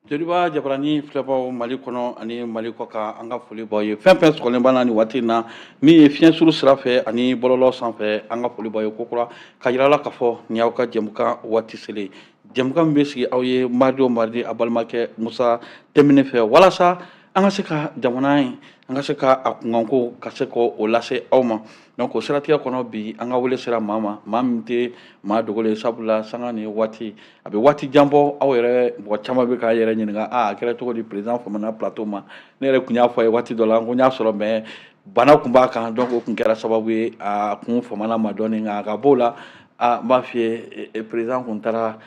Joliba Jabarani filɛbaw, Mali kɔnɔ ani Mali kɔ kan, an ka foli b'aw ye. Fɛn fɛn sɔgɔlen b'an na nin waati in na, min ye fiɲɛsuru sira fɛ ani bɔlɔlɔ sanfɛ, an ka foli b'aw ye kokura ka yira la k'a fɔ nin y'aw ka jɛmukan waati selen, jɛmukan min bɛ sigi aw ye mardi o mardi, a balimakɛ Musa Tɛmini fɛ, walasa an ka se ka jamana in, an ka se ka a kunkanko ka se k'o lase aw ma. Donc o siratigɛ kɔnɔ, bi an ka wele sera maa ma, maa min tɛ maa dogolen, sabula sanga ni waati a bɛ waati jan bɔ. Aw yɛrɛ mɔgɔ caman bɛ k'a yɛrɛ ɲininka: a kɛra cogo di, président famana plateau ma? Ne yɛrɛ tun y'a fɔ a ye waati dɔ la ko n y'a sɔrɔ, mais bana tun b'a kan. Donc o tun kɛra sababu ye a kun famana ma dɔɔni. Nka a ka b'o la, a n b'a f'i ye, président kun taara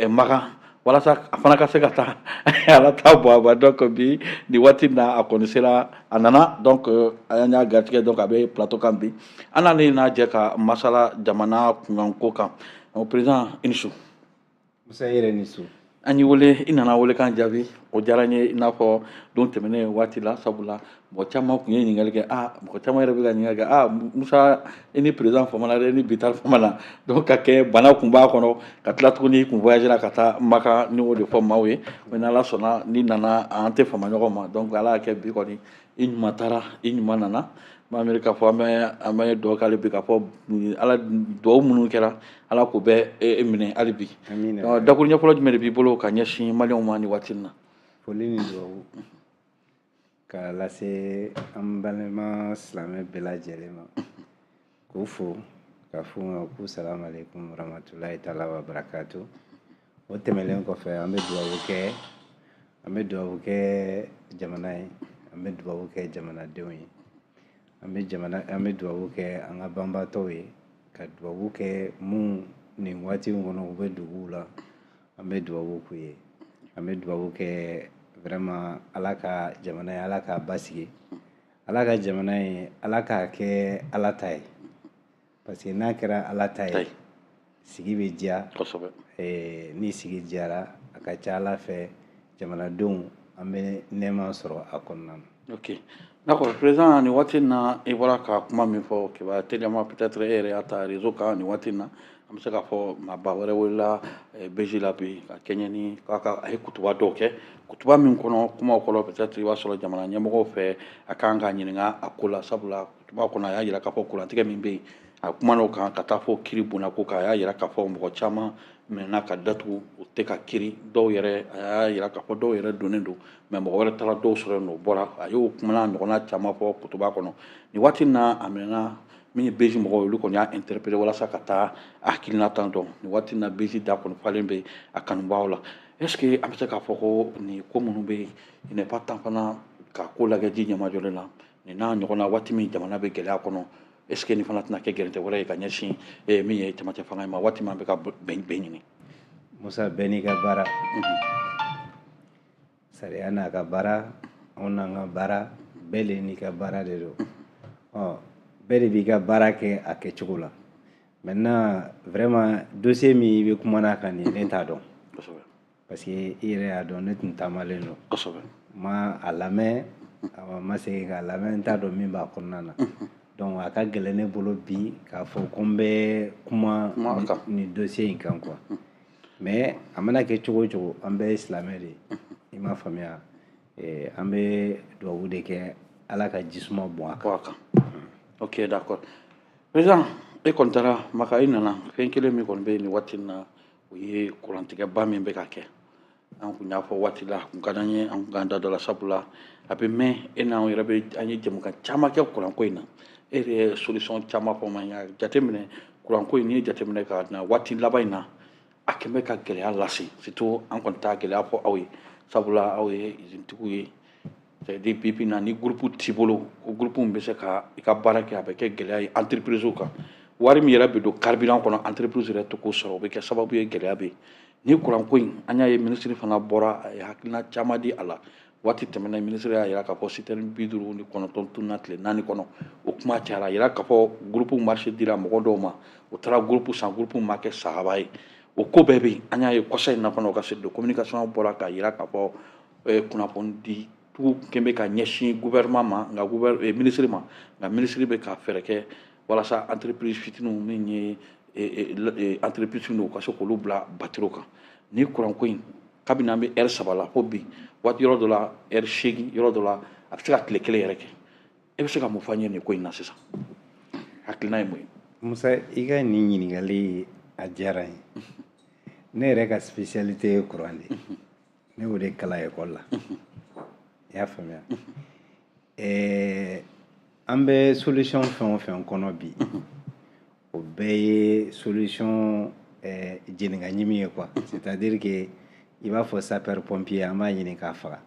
Makan walasa a fana ka se ka taa ala ta bɔ a ma. Donc bi nin waati in na, a kɔni sera, a nana. Donc an y'a garijɛgɛ. Donc a bɛ plateau kan bi, an n'ale n'a jɛ ka masala jamana kunkanko kan. Donc président, i ni su. Musa, i yɛrɛ ni su. An y'i wele, i nana wele kan jaabi, o diyara n ye. I n'a fɔ don tɛmɛnen waati la, sabula mɔgɔ caman tun ye ɲininkali kɛ. A mɔgɔ caman yɛrɛ bɛ ka ɲininkali kɛ: a Musa, i ni président famana dɛ, i ni Bitar famana. Donc ka kɛ bana kun b'a kɔnɔ, ka tila tuguni kun voyagera ka taa Maka ni o de fɔ maaw ye. Mais n'Ala sɔnna, n'i nana, an tɛ fama ɲɔgɔn ma. Donc Ala y'a kɛ, bi kɔni i ɲuman taara, i ɲuman nana. N b'a miiri k'a fɔ an bɛ dugawu kɛ hali bi, k'a fɔ Ala, dugawu minnu kɛra, Ala k'o bɛɛ e minɛ hali bi. Dakuru ɲɛfɔlɔ jumɛn de b'i bolo ka ɲɛsin maliyɛnw ma nin waati in na? Foli ni dugawu k'a lase an balima silamɛ bɛɛ lajɛlen ma, k'u fo, k'a f'u ma k'u salamu aleykum warahmatulahi taala wa barakatu. O tɛmɛnen kɔfɛ, an bɛ dugawu kɛ, an bɛ dugawu kɛ jamana ye, an bɛ dugawu kɛ jamanadenw ye, an bɛ jamana, an bɛ dugawu kɛ an ka banbaatɔw ye, ka dugawu kɛ mun nin waati in kɔnɔ u bɛ duguw la, an bɛ dugawu k'u ye. An bɛ dugawu kɛ vraiment, Ala ka jamana ye, Ala k'a basigi, Ala ka jamana ye, Ala k'a kɛ Ala ta ye, parce que n'a kɛra Ala ta ye, sigi bɛ diya. Ni sigi diyara, a ka ca Ala fɛ, jamanadenw an bɛ nɛɛma sɔrɔ a kɔnɔna na. Ok, d'accord président. Nin waati in na, i bɔra ka kuma min fɔ kibaruya teliyama, peut-être e yɛrɛ y'a ta réseau kan. Nin waati in na, an bɛ se k'a fɔ maaba wɛrɛ wulila BG la bi ka kɛɲɛ ni k'a ka a ye kutuba dɔw kɛ, kutuba min kɔnɔ, kumaw kɔnɔ, peut-être i b'a sɔrɔ jamana ɲɛmɔgɔw fɛ a kan ka ɲininka a ko la, sabula kutuba kɔnɔ, a y'a jira k'a fɔ kurantigɛ min bɛ yen, a kumana o kan ka taa fɔ kiri bonda ko kan. A y'a jira k'a fɔ mɔgɔ caman minɛna ka datugu, u tɛ ka kiri dɔw yɛrɛ. A y'a jira k'a fɔ dɔw yɛrɛ donnen don, mais mɔgɔ wɛrɛ taara dɔw sɔrɔ yen nɔ, o bɔra. A y'o kumana ɲɔgɔnna caman fɔ kutuba kɔnɔ. Nin waati in na, a minɛna min ye BG mɔgɔw ye, olu kɔni y'a interpellé walasa ka taa a hakilina tan dɔn. Nin waati in na, BG da kɔni falen bɛ a kanubaaw la. Est ce que an bɛ se k'a fɔ ko nin ko minnu bɛ yen, il n'est pas temps fana ka ko lajɛ ji ɲɛmajɔlen na? Nin n'a ɲɔgɔnna waati min jamana bɛ gɛlɛya kɔnɔ, est ce que nin fana tɛna kɛ gɛrɛntɛ wɛrɛ ye ka ɲɛsin min ye camancɛ fanga ma, waati min an bɛ ka bɛn bɛn ɲini? Musa, bɛɛ n'i ka baara, sariya n'a ka baara, anw n'an ka baara, bɛɛ de n'i ka baara de don. Ɔ bɛɛ de b'i ka baara kɛ a kɛcogo la. Maintenant, vraiment, dossier min i bɛ kuma n'a kan nin ye, ne t'a dɔn, parce que i yɛrɛ y'a dɔn, ne tun taamalen don. Ma a lamɛn, a ma segin k'a lamɛn, n t'a dɔn min b'a kɔnɔna na. Donc a ka gɛlɛn ne bolo bi k'a fɔ ko n bɛ kuma nin dossier in kan quoi. Mais a mana kɛ cogo o cogo, an bɛɛ ye silamɛ de ye, i m'a faamuya? An bɛ dugawu de kɛ, Ala ka jisuma bɔn a kan. Ok, d'accord président. E kɔni taara Maka, i nana. Fɛn kelen min kɔni bɛ yen nin waati in na, o ye kurantigɛba min bɛ ka kɛ. An kun y'a fɔ waati la, a kun ka d'an ye an kun k'an da dɔ la, sabula a bɛ mɛn e n'anw yɛrɛ bɛ, an ye jɛmukan caman kɛ kuranko in na. E yɛrɛ ye solution caman fɔ ma. Nka jateminɛ, kuranko in, n'i ye jateminɛ ka na waati laban in na, a kɛn bɛ ka gɛlɛya lase. Surtout an kɔni t'a gɛlɛya fɔ aw ye, sabula aw ye usinetigiw ye. C'est à dire, bi bi in na, ni groupe t'i bolo ko groupe min bɛ se ka i ka baara kɛ, a bɛ kɛ gɛlɛya ye entreprise kan. Wari min yɛrɛ bɛ don carburant kɔnɔ, entreprise yɛrɛ tɛ k'o sɔrɔ, o bɛ kɛ sababu ye gɛlɛya bɛ yen. Ni kuranko in, an y'a ye ministre fana bɔra, a ye hakilina caman di a la. Waati tɛmɛna, ministre y'a jira k'a fɔ citerne 59 tununa tile 4 kɔnɔ. O kuma cayara, a yira k'a fɔ groupe marché dira mɔgɔ dɔw ma, o taara groupe san, groupe ma kɛ sahaba ye. O ko bɛɛ bɛ yen. An y'a ye kɔsa in na fana, o ka de communication bɔra k'a jira k'a fɔ kunnafoni di tugu kɛn bɛ ka ɲɛsin gouvernement ma, nka ministre ma, nka ministre bɛ ka fɛɛrɛ kɛ walasa entreprise fitininw min ye entreprise u ka se k'olu bila batterie kan. Ni kuranko in, carburant ko in, a bɛ ka gɛlɛya lase. Est ce que Kabini an bɛ heure 3 la fo bi, waati yɔrɔ dɔ la heure 8, yɔrɔ dɔ la a bɛ se ka tile kelen yɛrɛ kɛ. E bɛ se ka mun fɔ an ye nin ko in na sisan? Hakilina ye mun ye? Musa, i ka nin ɲininkali a diyara n ye. Ne yɛrɛ ka spécialité ye courant de ye. Ne y'o de kalan école la, i y'a faamuya. An bɛ solution fɛn o fɛn kɔnɔ bi, o bɛɛ ye solution jenika ɲimi ye quoi. C'est à dire que i b'a fɔ sapeur pompier, an b'a ɲini k'a faga.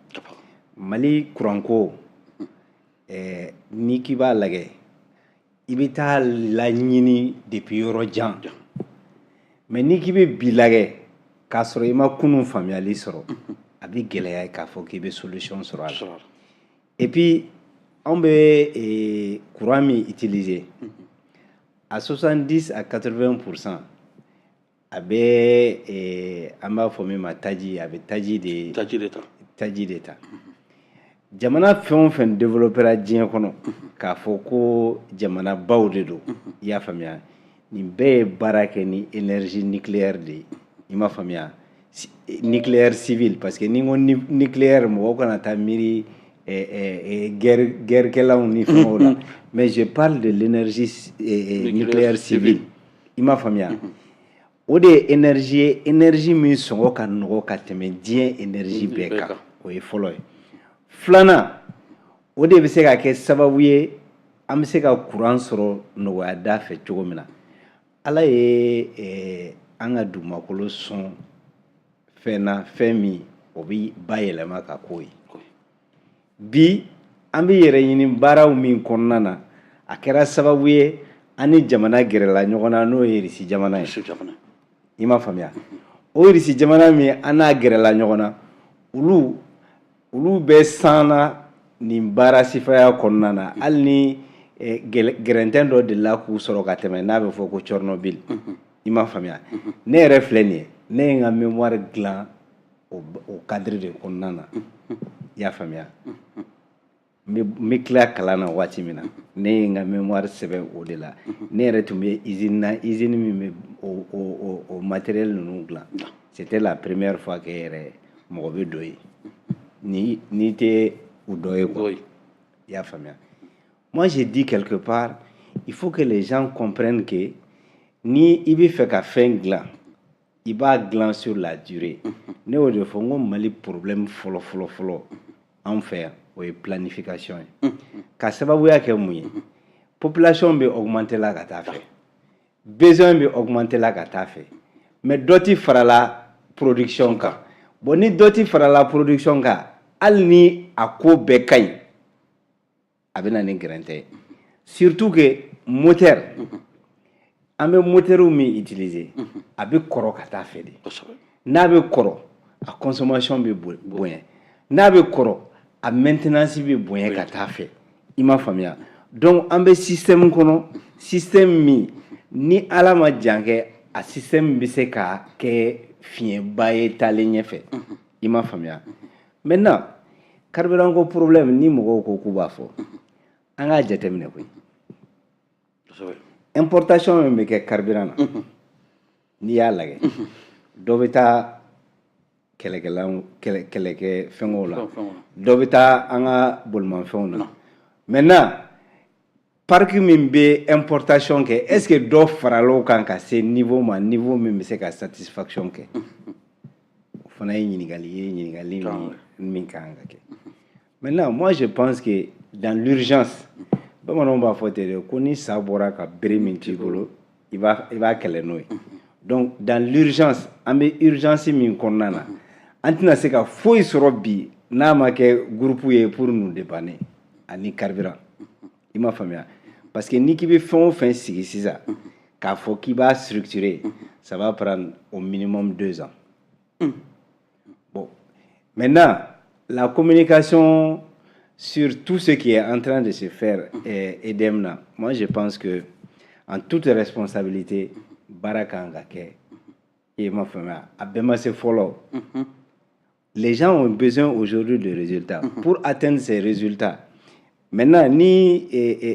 Mali courant ko, n'i k'i b'a lajɛ, i bɛ taa laɲini depuis yɔrɔ jan. Mais n'i k'i bɛ bi lajɛ k'a sɔrɔ i ma kunun faamuyali sɔrɔ, a bɛ gɛlɛya k'a fɔ k'i bɛ solution sɔrɔ a la. Et puis anw bɛ courant min utiliser, à 70 à 80%, a bɛ, an b'a fɔ min ma taji, a bɛ taji de Taji de ta. Taji de ta. Jamana fɛn o fɛn développera diɲɛ kɔnɔ, k'a fɔ ko jamanabaw de don, i y'a faamuya, nin bɛɛ ye baara kɛ ni énergie nucléaire de ye, i m'a faamuya, nucléaire civil. Parce que ni n ko nucléaire, mɔgɔw kana taa miiri guerre kɛlaw ni fɛnw la, mais je parle de l'énergie nucléaire civile, i m'a faamuya. O de ye énergie ye, énergie min sɔngɔ ka nɔgɔ ka tɛmɛ diɲɛ énergie bɛɛ kan. O ye fɔlɔ ye. Filanan, o de bɛ se ka kɛ sababu ye an bɛ se ka courant sɔrɔ nɔgɔya da fɛ cogo min na. Ala ye an ka dugumakolo sɔn fɛn na, fɛn min o bɛ bayɛlɛma ka k'o ye. Bi an bɛ yɛrɛ ɲini baaraw min kɔnɔna na, a kɛra sababu ye an ni jamana gɛrɛla ɲɔgɔn na, n'o ye Irisi jamana ye, i m'a faamuya. O Irisi jamana min an n'a gɛrɛla ɲɔgɔn na, olu bɛ san na nin baara sifaya kɔnɔna na. Hali ni gɛrɛntɛn dɔ delila k'u sɔrɔ ka tɛmɛ, n'a bɛ fɔ ko Tchernobyl, i m'a faamuya. Ne yɛrɛ filɛ nin ye, ne ye n ka mémoire dilan o cadre de kɔnɔna na, i y'a faamuya. N bɛ tila kalan na waati min na, ne ye n ka mémoire sɛbɛn o de la. Ne yɛrɛ tun bɛ usine na, usine min bɛ o matériel ninnu dilan. C'était la première fois que yɛrɛ mɔgɔ bɛ don yen ni n'i tɛ u dɔ ye quoi, i y'a faamuya. Moi, j'ai dit quelque part, il faut que les gens comprennent que ni i bɛ fɛ ka fɛn dilan, i b'a dilan sur la durée. Ne y'o de fɔ, n ko Mali problème fɔlɔ fɔlɔ fɔlɔ anw fɛ yan, o ye planification ye. Ka sababuya kɛ mun ye? Population bɛ augmenter la ka taa fɛ, besoin bɛ augmenter la ka taa fɛ, mais dɔ ti farala production kan. Bon, ni dɔ ti farala production kan, hali ni a ko bɛɛ ka ɲi, a bɛ na ni gɛrɛntɛ ye. Surtout que moteur, an bɛ moteur min utiliser, a bɛ kɔrɔ ka taa fɛ de. N'a bɛ kɔrɔ, a consommation bɛ bonya. N'a bɛ kɔrɔ, a maintenance bɛ bonya ka taa fɛ, i m'a faamuya. Donc an bɛ système kɔnɔ, système min ni Ala ma jan kɛ, a système bɛ se ka kɛ fiɲɛba ye taalen ɲɛfɛ, i m'a faamuya. Maintenant, carburant ko problème, ni mɔgɔw ko k'u b'a fɔ, an k'a jateminɛ koyi. Importation min bɛ kɛ carburant na, n'i y'a lajɛ, dɔ bɛ taa kɛlɛkɛlanw, kɛlɛkɛ fɛngɛw la, dɔ bɛ taa an ka bolimafɛnw na. Maintenant, parc min bɛ importation kɛ, est ce que dɔ farala o kan ka se niveau ma, niveau min bɛ se ka satisfaction kɛ? O fana ye ɲininkali ye, ɲininkali min kan ka kɛ. Maintenant, moi, je pense que dans l'urgence, bamananw b'a fɔ ten de ko ni sa bɔra ka bere min t'i bolo, i b'a kɛlɛ n'o ye. Donc dans l'urgence, an bɛ urgence min kɔnɔna na, an tɛna se ka foyi sɔrɔ bi n'a ma kɛ groupe ye pour nous dépanner ani carburant, i m'a faamuya. Parce que n'i k'i bɛ fɛn o fɛn sigi sisan k'a fɔ k'i b'a structurer, ça va prendre au minimum 2 ans. Bon, maintenant, la communication sur tout ce qui est en train de se faire EDM na, moi, je pense que en toute responsabilité, baara kan ka kɛ, i m'a faamuya. A bɛɛ ma se fɔlɔ. Les gens ont besoin aujourd'hui de résultats. Pour atteindre ces résultats maintenant, ni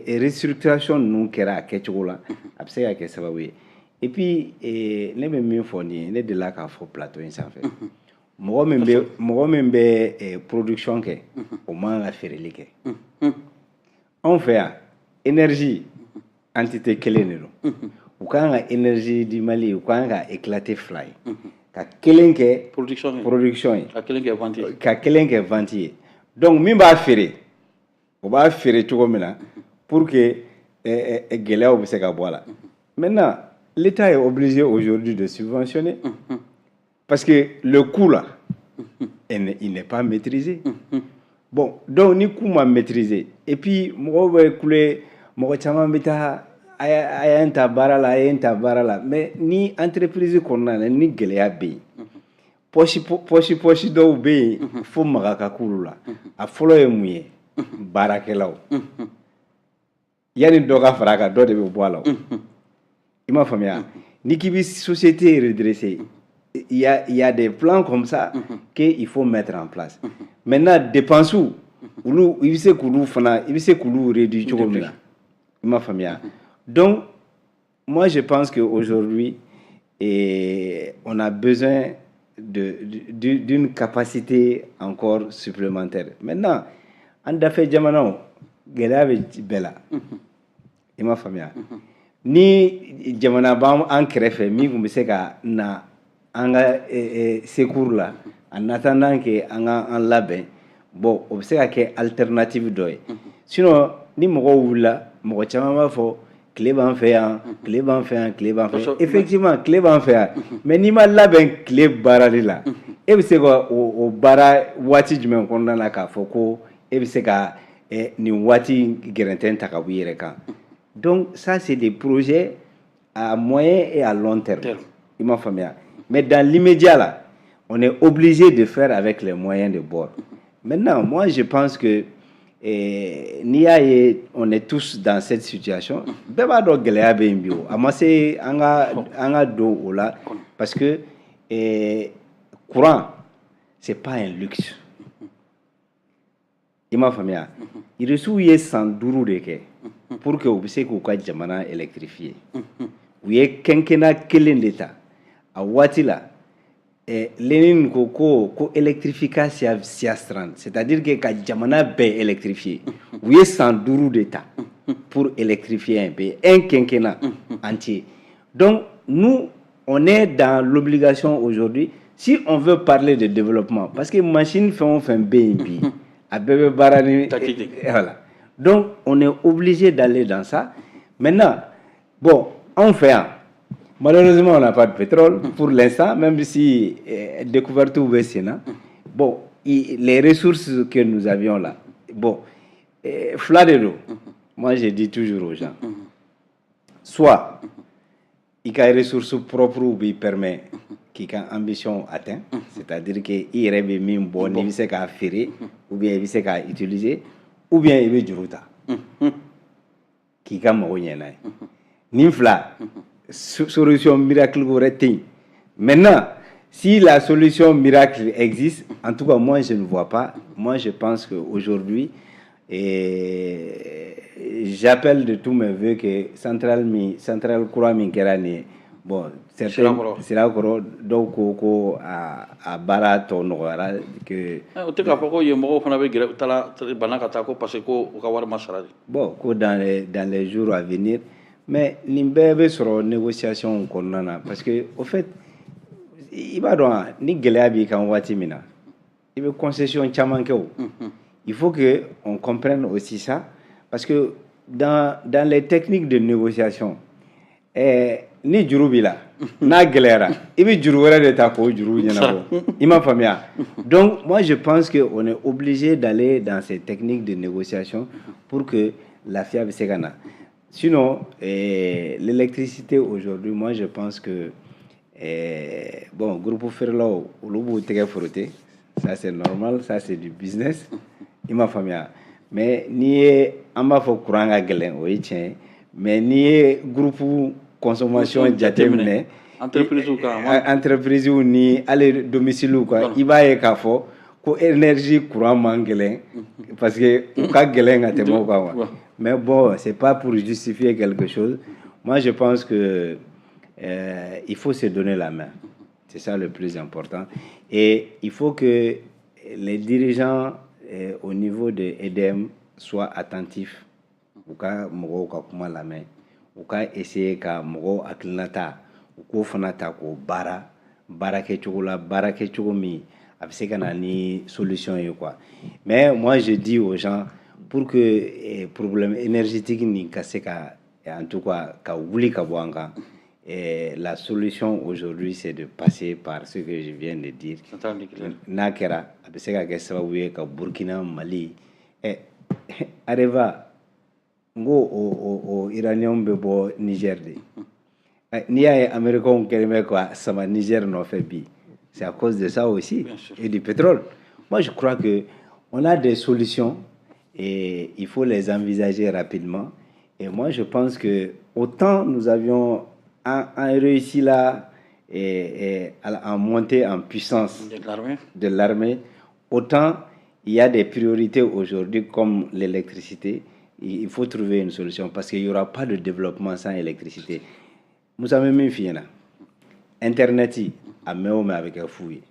restructuration ninnu kɛra a kɛcogo la, a bɛ se ka kɛ sababu ye. Et puis ne bɛ min fɔ nin ye, ne delila k'a fɔ plateau in sanfɛ. Mɔgɔ min bɛ production kɛ, o man ka feereli kɛ. Anw fɛ yan, énergie entité kelen de don. U kan ka Énergie du Mali, u kan ka éclater fila ye, ka kelen kɛ production ye, production ye, ka kelen kɛ vente ye. Ka kelen kɛ vente ye. Donc min b'a feere, o b'a feere cogo min na pour que gɛlɛyaw bɛ se ka bɔ a la. Maintenant, l'État est obligé aujourd'hui de subventionner parce que le coût là, il n'est pas maîtrisé. Bon, donc ni coût ma maîtrisé, et puis mɔgɔw bɛ kule, mɔgɔ caman bɛ taa a ye n ta baara la, a ye n ta baara la. Mais ni entreprise kɔnɔna na, ni gɛlɛya bɛ yen, poche dɔw bɛ yen fo maga ka k'olu la. A fɔlɔ ye mun ye? Baarakɛlaw. Yanni dɔ ka fara a kan, dɔ de bɛ bɔ a la o. I m'a faamuya? Ni k'i bɛ société redresser, il y a des plans comme ça qu'il faut mettre en place. Maintenant, dépenses, olu, i bɛ se k'olu fana, i bɛ se k'olu réduire cogo min na. I m'a faamuya? Donc moi, je pense que aujourd'hui et on a besoin d'une capacité encore supplémentaire. Maintenant, an dafɛ jamanaw, gɛlɛya bɛ bɛɛ la. I m'a faamuya? Ni jamana b'an an kɛrɛfɛ min tun bɛ se ka na an ka secours la en attendant que an ka an labɛn, bon, o bɛ se ka kɛ alternative dɔ ye. Sinon ni mɔgɔw wulila, mɔgɔ caman b'a fɔ tile b'an fɛ yan, tile b'an fɛ yan, tile b'an fɛ yan. Effectivement, tile b'an fɛ yan, mais n'i ma labɛn tile baarali la, e bɛ se ka o baara waati jumɛn kɔnɔna na k'a fɔ ko e bɛ se ka nin waati gɛrɛntɛ ta ka bɔ i yɛrɛ kan? Donc ça, c'est des projets à moyen et à long terme. I m'a faamuya? Mais dans l'immédiat là, on est obligé de faire avec les moyens de bord. Maintenant, moi, je pense que n'i y'a ye on est tous dans cette situation, bɛɛ b'a dɔn gɛlɛya bɛ yen bi. O a ma se an ka don o la, parce que courant, c'est pas un luxe. I m'a faamuya? Irisiw ye san 5 de kɛ pour que u bɛ se k'u ka jamana électrifier. U ye quinquennat kelen de ta. A waati la, Lénine ko électrification via strand, c'est-à-dire que ka jamana bɛɛ électrifier. U ye san 5 de ta pour électrifier un pays, un quinquennat entier. Donc nous, on est dans l'obligation aujourd'hui, si on veut parler de développement, parce que machine fɛn o fɛn bɛ yen bi, a bɛɛ bɛ baara ni, voilà. Donc on est obligé d'aller dans ça. Maintenant, bon, anw fɛ yan, malheureusement, on n'a pas de pétrole pour l'instant, même si découverte bɛ sen na. Bon, les ressources que nous avions là, bon, fila de don. Moi, je dis toujours aux gens, soit i ka ressources propres b'i permet k'i ka ambition atteint, c'est-à-dire que i yɛrɛ bɛ min bɔ, n'i bɛ se k'a feere ou bien i bɛ se k'a utiliser, ou bien i bɛ juru ta k'i ka mago ɲɛ n'a ye. Nin fila, solution miracle wɛrɛ tɛ yen. Maintenant, si la solution miracle existe, en tout cas, moi, je ne vois pas. Moi, je pense que aujourd'hui, j'appelle de tous mes voeux que centrale min, centrale kura min kɛra nin ye, bon, certains, Sirakɔrɔ, dɔw ko a baara tɔ nɔgɔyara que O tɛ k'a fɔ ko yen mɔgɔw fana bɛ grève taara bana ka taa ko parce que ko u ka wari ma sara de. Bon, ko dans les jours à venir. Mais nin bɛɛ bɛ sɔrɔ négociation kɔnɔna na, parce que au fait, i b'a dɔn, ni gɛlɛya b'i kan waati min na, i bɛ concession caman kɛ. O il faut que on comprenne aussi ça, parce que dans les techniques de négociation, ni juru b'i la, n'a gɛlɛyara, i bɛ juru wɛrɛ de ta k'o juru ɲɛnabɔ. I m'a faamuya? Donc moi, je pense que on est obligé d'aller dans ces techniques de négociation pour que lafiya bɛ se ka na. Sinon, l'électricité aujourd'hui, moi, je pense que bon, groupe feerelaw, olu b'u tɛgɛ frotter, ça c'est normal, ça c'est du business. I m'a faamuya? Mais n'i ye, an b'a fɔ courant ka gɛlɛn, o ye tiɲɛ ye, mais n'i ye groupe consommation jateminɛ, entreprise kan, entreprise ni hali domicile kan, i b'a ye k'a fɔ ko énergie courant man gɛlɛn, parce que u ka gɛlɛn ka tɛmɛ o kan quoi. Mais bon, c'est pas pour justifier quelque chose. Moi, je pense que il faut se donner la main. C'est ça le plus important. Et il faut que les dirigeants au niveau de EDM soient attentifs u ka mɔgɔw ka kuma lamɛn, u ka essayer ka mɔgɔw hakilinata, u k'o fana ta k'o baara baara kɛcogo la, baara kɛcogo min a bɛ se ka na ni solution ye quoi. Mais moi, je dis aux gens, pour que problème énergétique nin ka se ka, en tout cas, ka wuli ka bɔ an kan, la solution aujourd'hui, c'est de passer par ce que je viens de dire. N'a kɛra, a bɛ se ka kɛ sababu ye ka Burkina, Mali, Areva, n ko o uranium bɛ bɔ Niger de. N'i y'a ye Américains kɛlen bɛ ka sama Niger nɔfɛ bi, c'est à cause de ça aussi et du pétrole. Moi, je crois que on a des solutions et il faut les envisager rapidement. Et moi, je pense que autant nous avions un réussi là et à monter en puissance de l'armée, autant il y a des priorités aujourd'hui comme l'électricité. Il faut trouver une solution parce qu'il n'y aura pas de développement sans électricité. Moussa, bɛ min f'i ɲɛna, internet a mɛn o mɛn, a bɛ kɛ fu ye.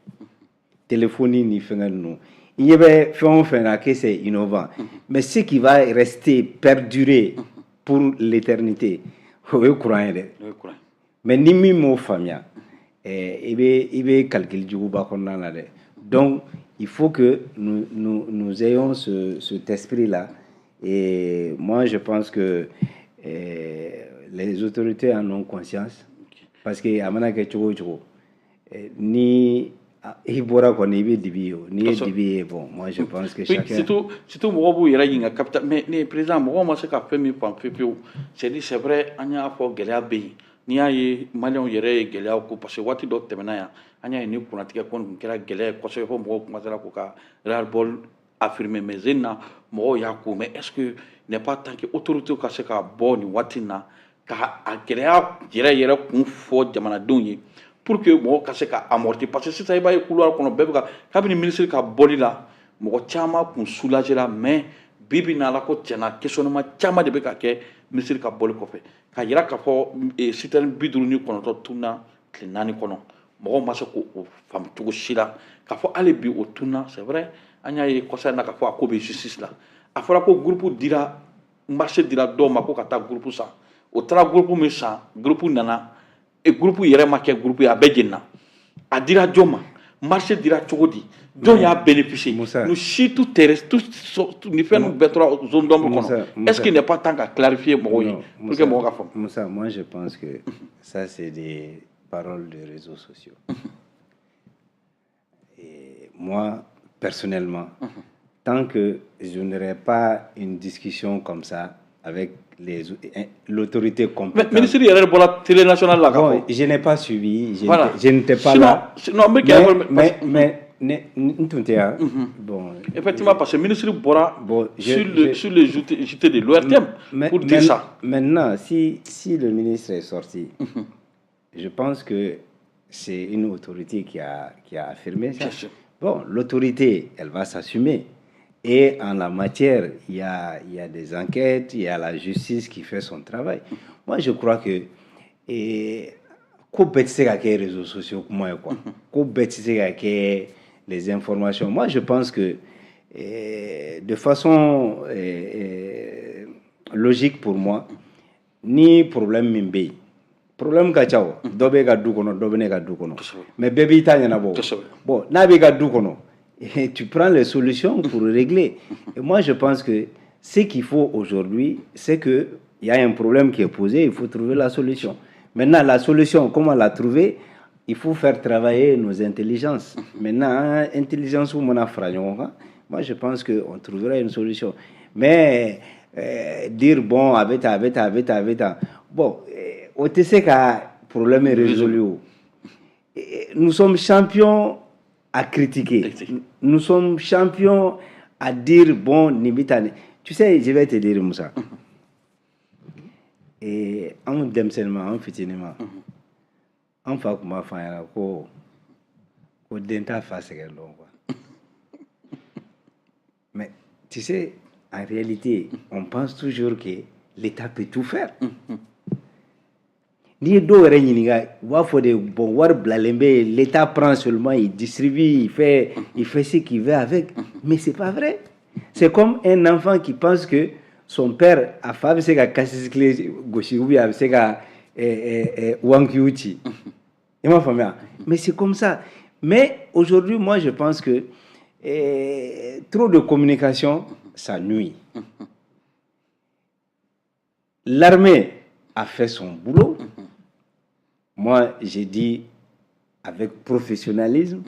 Téléphone ni fɛngɛ ninnu, i ɲɛ bɛ fɛn o fɛn na que c'est innovant, mais ce qui va rester, perdurer pour l'éternité, o ye courant ye dɛ. Mais ni min m'o faamuya, i bɛ calcul juguba kɔnɔna na dɛ. Donc il faut que nous ayons cet esprit là et moi, je pense que les autorités en ont conscience, parce que a mana kɛ cogo o cogo, ni i bɔra kɔni, i bɛ dibi ye o, n'i ye dibi ye, bon, moi, je pense que chacun Surtout mɔgɔw b'u yɛrɛ ɲininka capital, mais ne président, mɔgɔw ma se ka fɛn min faamu pewu pewu. C'est dit, c'est vrai, an y'a fɔ, gɛlɛya bɛ yen. N'i y'a ye Maliyɛnw yɛrɛ ye gɛlɛyaw ko, parce que waati dɔ tɛmɛna yan, an y'a ye ni kurantigɛ kɔni tun kɛra gɛlɛya ye kosɛbɛ, fo mɔgɔw commencé k'u ka ras-le-bol affirmer. Mais zen na, mɔgɔw y'a ko, mais est-ce que n'est pas temps que autorité ka se ka bɔ nin waati in na ka a gɛlɛya yɛrɛ yɛrɛ kun fɔ jamanadenw ye, pour que mɔgɔw ka se ka amortir? Parce que sisan, i b'a ye couloir kɔnɔ, bɛɛ bɛ ka, kabini ministre ka bɔli la, mɔgɔ caman kun soulagé la. Mais bi bi in na, ala ko tiɲɛna, questionnement caman de bɛ ka kɛ ministre ka bɔli kɔfɛ, ka yira k'a fɔ citerne 59 tunna tile 4 kɔnɔ. Mɔgɔw ma se k'o faamu cogo si la k'a fɔ hali bi o tunna. C'est vrai, an y'a ye kɔsa in na k'a fɔ a ko bɛ justice la. A fɔra ko groupe dira, marché dira dɔw ma ko ka taa groupe san. O taara groupe min san, groupe nana e groupe yɛrɛ ma kɛ groupe ye, a bɛɛ jenina. A dira jɔn ma? Marché dira cogo di? Jɔn y'a bénéficier? Nous si tout est tout, ni fɛn ninnu bɛɛ tora zone d'ombre kɔnɔ. Est-ce qu'il n'est pas temps ka clarifier mɔgɔw ye pour que mɔgɔw ka faamu? Moussa, moi, je pense que ça, c'est des paroles de réseaux sociaux. Et moi, personnellement, tant que je n'aurai pas une discussion comme ça avec l'autorité compétente. Mais ministre yɛrɛ bɔra télé nationale la. Bon, je n'ai pas suivi, je, voilà, je n'étais pas là. Sinon, mais n tun tɛ yan. Bon. Effectivement, parce que ministre bɔra, bon, sur le JT de l'ORTM pour dire ça. Maintenant, si le ministre est sorti, je pense que c'est une autorité qui a affirmé ça. Bon, l'autorité, elle va s'assumer. Et en la matière, il y a des enquêtes, il y a la justice qui fait son travail. Moi, je crois que ko bɛɛ tɛ se ka kɛ réseaux sociaux kuma ye quoi. Ko bɛɛ tɛ se ka kɛ les informations. Moi, je pense que de façon logique pour moi, ni problème min bɛ yen, problème ka ca o, dɔ b'e ka du kɔnɔ, dɔ bɛ ne ka du kɔnɔ, mais bɛɛ b'i ta ɲɛnabɔ. Bon, n'a b'i ka du kɔnɔ, tu prends les solutions pour régler. Et moi, je pense que ce qu'il faut aujourd'hui, c'est que il y a un problème qui est posé, il faut trouver la solution. Maintenant, la solution, comment la trouver? Il faut faire travailler nos intelligences. Maintenant, intelligence ou mon moi, je pense qu'on trouvera une solution. Mais dire, bon, avec, avec, avec, avec, bon, o tɛ se ka problème résolu. Nous sommes champions à critiquer. Nous sommes champions à dire, bon, nin bɛ tan. Tu sais, je vais te dire, Moussa. Et anw denmisɛnnin, anw fitinin ma, an fa tun b'a fɔ an ɲɛna ko den t'a fa sɛgɛn dɔn quoi. Mais tu sais, en réalité, on pense toujours que l'État peut tout faire. N'i ye dɔw yɛrɛ ɲininka, u b'a fɔ de, bon, wari bilalen bɛ yen, l'État prend seulement, il distribue, il fait ce qu'il veut avec. Mais c'est pas vrai. C'est comme un enfant qui pense que son père, a fa bɛ se ka kasisi gosi ou bien a bɛ se ka wankiw ci. I m'a faamuya? Mais c'est comme ça. Mais aujourd'hui, moi, je pense que trop de communication, ça nuit. L'armée a fait son boulot. Moi, j'ai dit avec professionnalisme,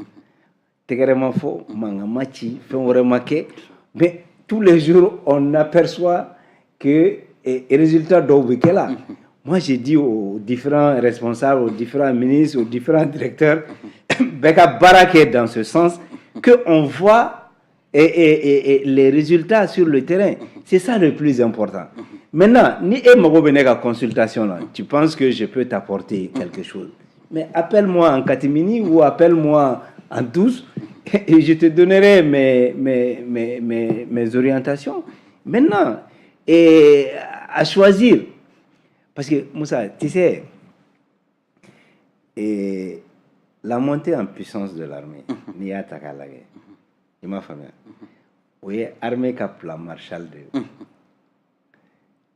tɛgɛrɛ ma fɔ, mankan ma ci, fɛn wɛrɛ ma kɛ. Mais tous les jours, on aperçoit que résultat dɔw bɛ kɛ la. Moi, j'ai dit aux différents responsables, aux différents ministres, aux différents directeurs, bɛɛ ka baara kɛ dans ce sens, qu'on voit et les résultats sur le terrain. C'est ça le plus important. Maintenant, ni e mago bɛ ne ka consultation la, tu penses que je peux t'apporter quelque chose. Mais appelle-moi en catimini ou appelle-moi en douce et je te donnerai mes orientations. Maintenant, et à choisir. Parce que, Moussa, tu sais, et la montée en puissance de l'armée, n'i y'a ta k'a lajɛ, i m'a faamuya, o ye armée ka plan Marshall de ye.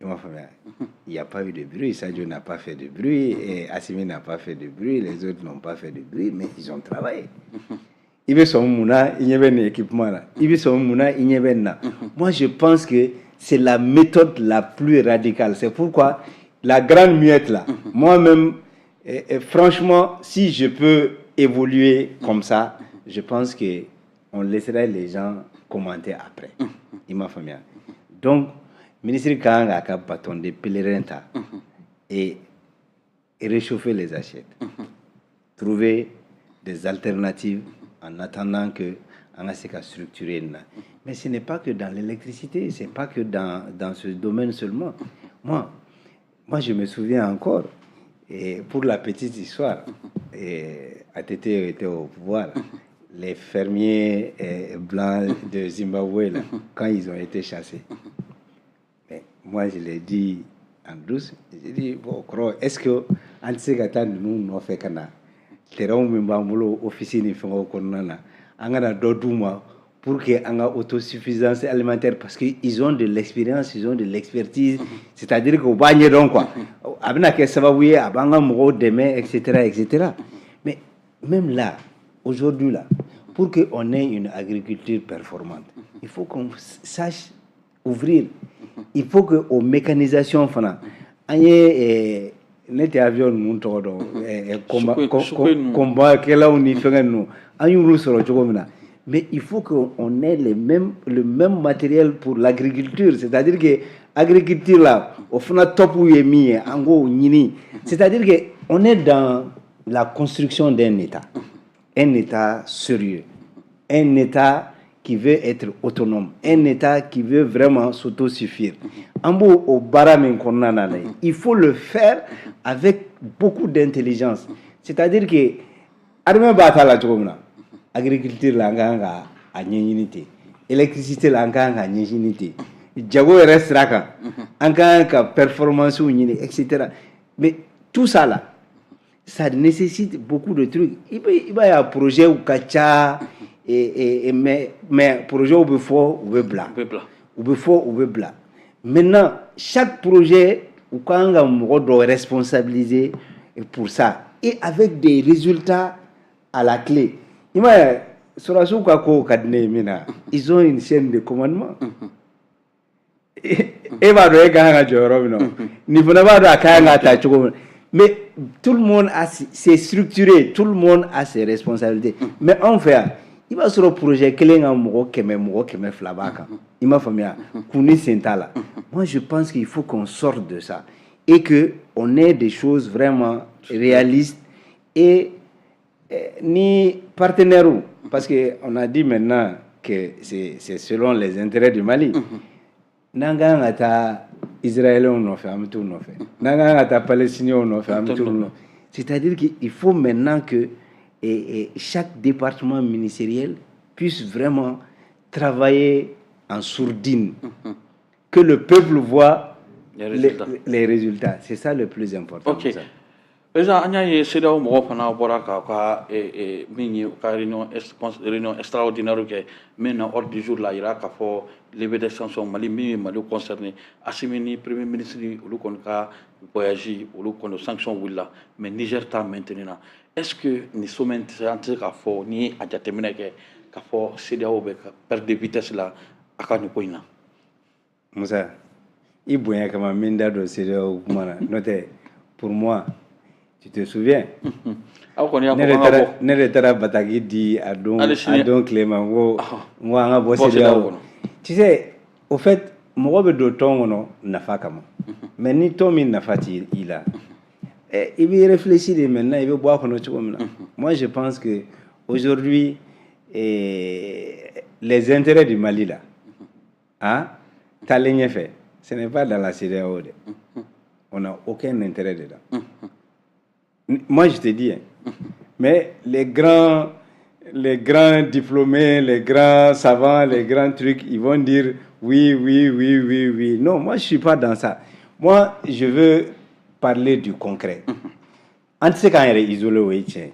I m'a faamuya, il n'y a pas eu de bruit, Sadio n'a pas fait de bruit, et Assimi n'a pas fait de bruit, les autres n'ont pas fait de bruit, mais ils ont travaillé. I bɛ sɔn mun na, i ɲɛ bɛ nin équipement la, i bɛ sɔn mun na, i ɲɛ bɛ nin na. Moi, je pense que c'est la méthode la plus radicale. C'est pourquoi la grande muette là, moi-même, et franchement, si je peux évoluer comme ça, je pense que on laisserait les gens commenter après. I m'a faamuya? Donc, ministre ka kan k'a ka bâton de pèlerin ta et réchauffer les assiettes. Trouver des alternatives en attendant que an ka se ka structurer nin na. Mais ce n'est pas que dans l'électricité, c'est pas que dans ce domaine seulement. Moi, je me souviens encore, et pour la petite histoire, et ATT était au pouvoir, les fermiers blancs de Zimbabwe, là, quand ils ont été chassés. Mais moi, je l'ai dit en douce, j'ai dit, bon, kɔrɔ, est-ce que an tɛ se ka taa ninnu nɔfɛ ka na terrain min b'an bolo office ni fɛngɛw kɔnɔna na, an ka na dɔ d'u ma pour que an ka autosuffisance alimentaire, parce que ils ont de l'expérience, ils ont de l'expertise, c'est-à-dire que u b'a ɲɛdɔn quoi. A bɛna kɛ sababu ye a b'an ka mɔgɔw dɛmɛ, etc., etc. Mais même là, aujourd'hui là, pour que on ait une agriculture performante, il faut qu'on sache ouvrir, il faut que o mécanisation fana, an ye ne tɛ avion ninnu tɔgɔ dɔn, combat kɛlaw ni fɛngɛ ninnu, an y'olu sɔrɔ cogo min na, mais il faut qu'on ait le même matériel pour l'agriculture, c'est-à-dire que agriculture là, o fana top ye min ye, an k'o ɲini. C'est-à-dire que on est dans la construction d'un État, un État sérieux, un État qui veut être autonome, un État qui veut vraiment s'autosuffire. An b'o o baara min kɔnɔna na dɛ, il faut le faire avec beaucoup d'intelligence. C'est-à-dire que armée b'a ta la cogo min na, agriculture la an ka kan ka a ɲɛɲini ten, électricité la an ka kan ka ɲɛɲini ten, jago yɛrɛ sira kan an ka kan ka performance ɲini, etc. Mais tout ça là, ça nécessite beaucoup de trucs. I b'a ye, a projet ka ca et mais projet bɛ fɔ, u bɛ bila, u bɛ fɔ, u bɛ bila. Maintenant, chaque projet, u ka kan ka mɔgɔ dɔ responsabiliser pour ça et avec des résultats à la clé. I m'a ye, sɔrɔdasiw ka ko ka di ne ye min na, ils ont une chaîne de commandement. E b'a dɔn e ka kan ka jɔ yɔrɔ min na, nin fana b'a dɔn a ka kan ka ta cogo min. Mais tout le monde a, c'est structuré, tout le monde a ses responsabilités. Mais anw fɛ yan, i b'a sɔrɔ projet kelen ka mɔgɔ 100, mɔgɔ 200 b'a kan. I m'a faamuya, kun ni sen t'a la. Moi, je pense qu'il faut qu'on sorte de ça et que on ait des choses vraiment réalistes et ni partenaires, parce que on a dit maintenant que c'est selon les intérêts du Mali. N'an ka kan ka taa Israéliens nɔfɛ, an bɛ t'u nɔfɛ. N'an ka kan ka taa Palestiniens nɔfɛ, an bɛ t'u nɔfɛ. C'est-à-dire qu'il faut maintenant que chaque département ministériel puisse vraiment travailler en sourdine, que le peuple voit les résultats. Les résultats. C'est ça le plus important. Ok. Président, an y'a ye CEDEAO mɔgɔw fana bɔra k'a ka min ye u ka réunion extraordinaire kɛ, min na ordre du jour la yira k'a fɔ levée des sanctions Mali, min ye Mali concerné, Assimi ni premier ministre, olu kɔni ka voyage, olu kɔni sanction wulila, mais Niger ta maintenu na. Est-ce que nin sommet tɛ se, an tɛ se k'a fɔ n'i ye a jateminɛ kɛ k'a fɔ CEDEAO bɛ ka perte de vitesse la a ka nin ko in na? Musa, i bonya kama n bɛ n da don CEDEAO kuma na, n'o tɛ, pour moi, tu te souviens? Aw kɔni y'a fɔ k'an ka bɔ. Ne de taara bataki di a don a don tile ma, n ko an ka bɔ CEDEAO kɔnɔ. Tu sais, au fait, mɔgɔ bɛ don tɔn kɔnɔ nafa kama, mais ni tɔn min nafa t'i i la, i b'i réfléchir de maintenant i bɛ bɔ a kɔnɔ cogo min na. Moi, je pense que aujourd'hui, les intérêts du Mali là, hein, taalen ɲɛfɛ, ce n'est pas dans la CEDEAO dɛ. On n'a aucun intérêt dedans. Moi, je te dis, hein, mais les grands diplômés, les grands savants, les grands trucs, ils vont dire oui, oui, oui, oui, oui. Non, moi, je ne suis pas dans ça. Moi, je veux parler du concret. An tɛ se k'an yɛrɛ isoler, o ye tiɲɛ ye.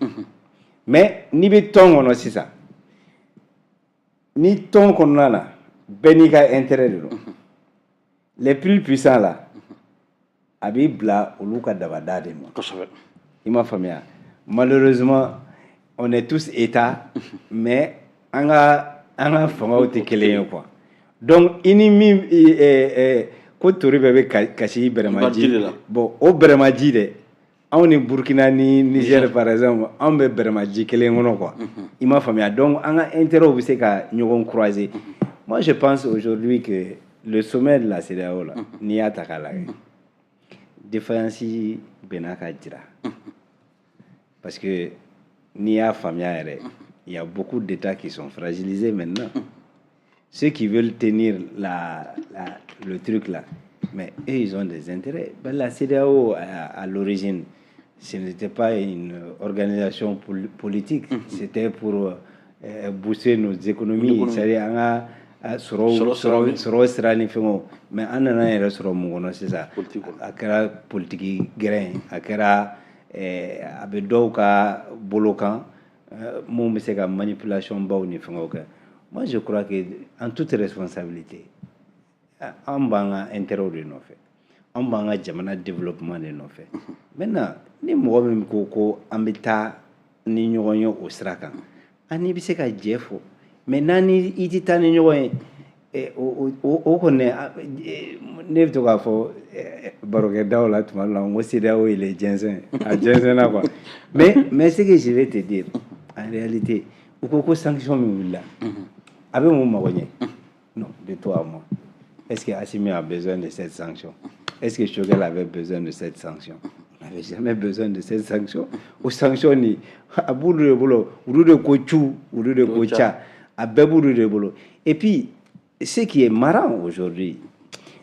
Mais n'i bɛ tɔn kɔnɔ sisan, ni tɔn kɔnɔna na, bɛɛ n'i ka intérêt de don. Les plus puissants là, a b'i bila olu ka dabada de ma. I m'a faamuya? Malheureusement, on est tous État, mais an ka fangaw tɛ kelen ye quoi. Donc i ni min ko tori bɛɛ bɛ kasi bɛrɛmaji la. Bon, o bɛrɛmaji dɛ, anw ni Burkina ni Niger par exemple, anw bɛ bɛrɛmaji kelen kɔnɔ quoi. I m'a faamuya? Donc an ka intérêt bɛ se ka ɲɔgɔn croiser. Moi, je pense aujourd'hui que le sommet de la CEDEAO là, n'i y'a ta k'a lajɛ, défaillance bɛn'a ka jira, parce que n'i y'a faamuya yɛrɛ, il y a beaucoup d'États qui sont fragilisés maintenant. Ceux qui veulent tenir le truc là, mais eux, ils ont des intérêts. Ben, la CEDEAO, à l'origine, ce n'était pas une organisation politique, c'était pour booster nos économies, c'est-à-dire an ka sɔrɔ sira ni fɛngɛw. Mais an nana yɛrɛ sɔrɔ mun kɔnɔ sisan? A kɛra politiki gɛrɛn, a kɛra a bɛ dɔw ka bolo kan mun bɛ se ka manipulation baw ni fɛngɛw kɛ. Moi, je crois que en toute responsabilité, an b'an ka intérêt de nɔfɛ, an b'an ka jamana développement de nɔfɛ. Maintenant, ni mɔgɔ min ko ko an bɛ taa ni ɲɔgɔn ye o sira kan, an n'i bɛ se ka jɛ fɔ, mais n'an ni i tɛ taa ni ɲɔgɔn ye, o kɔni, ne bɛ to k'a fɔ barokɛdaw la tuma dɔ la, n ko CEDEAO, il est jɛnsɛn, a jɛnsɛnna quoi. Mais ce que je vais te dire en réalité, u ko ko sanction min wulila, a bɛ mun mago ɲɛ? Non, de toi à moi, est-ce que Assimi a besoin de cette sanction? Est-ce que Choguel avait besoin de cette sanction? On n'avait jamais besoin de cette sanction. O sanction ni a b'olu de bolo, olu de ko cu, olu de ko ca, a bɛɛ b'olu de bolo. Et puis, ce qui est marrant aujourd'hui,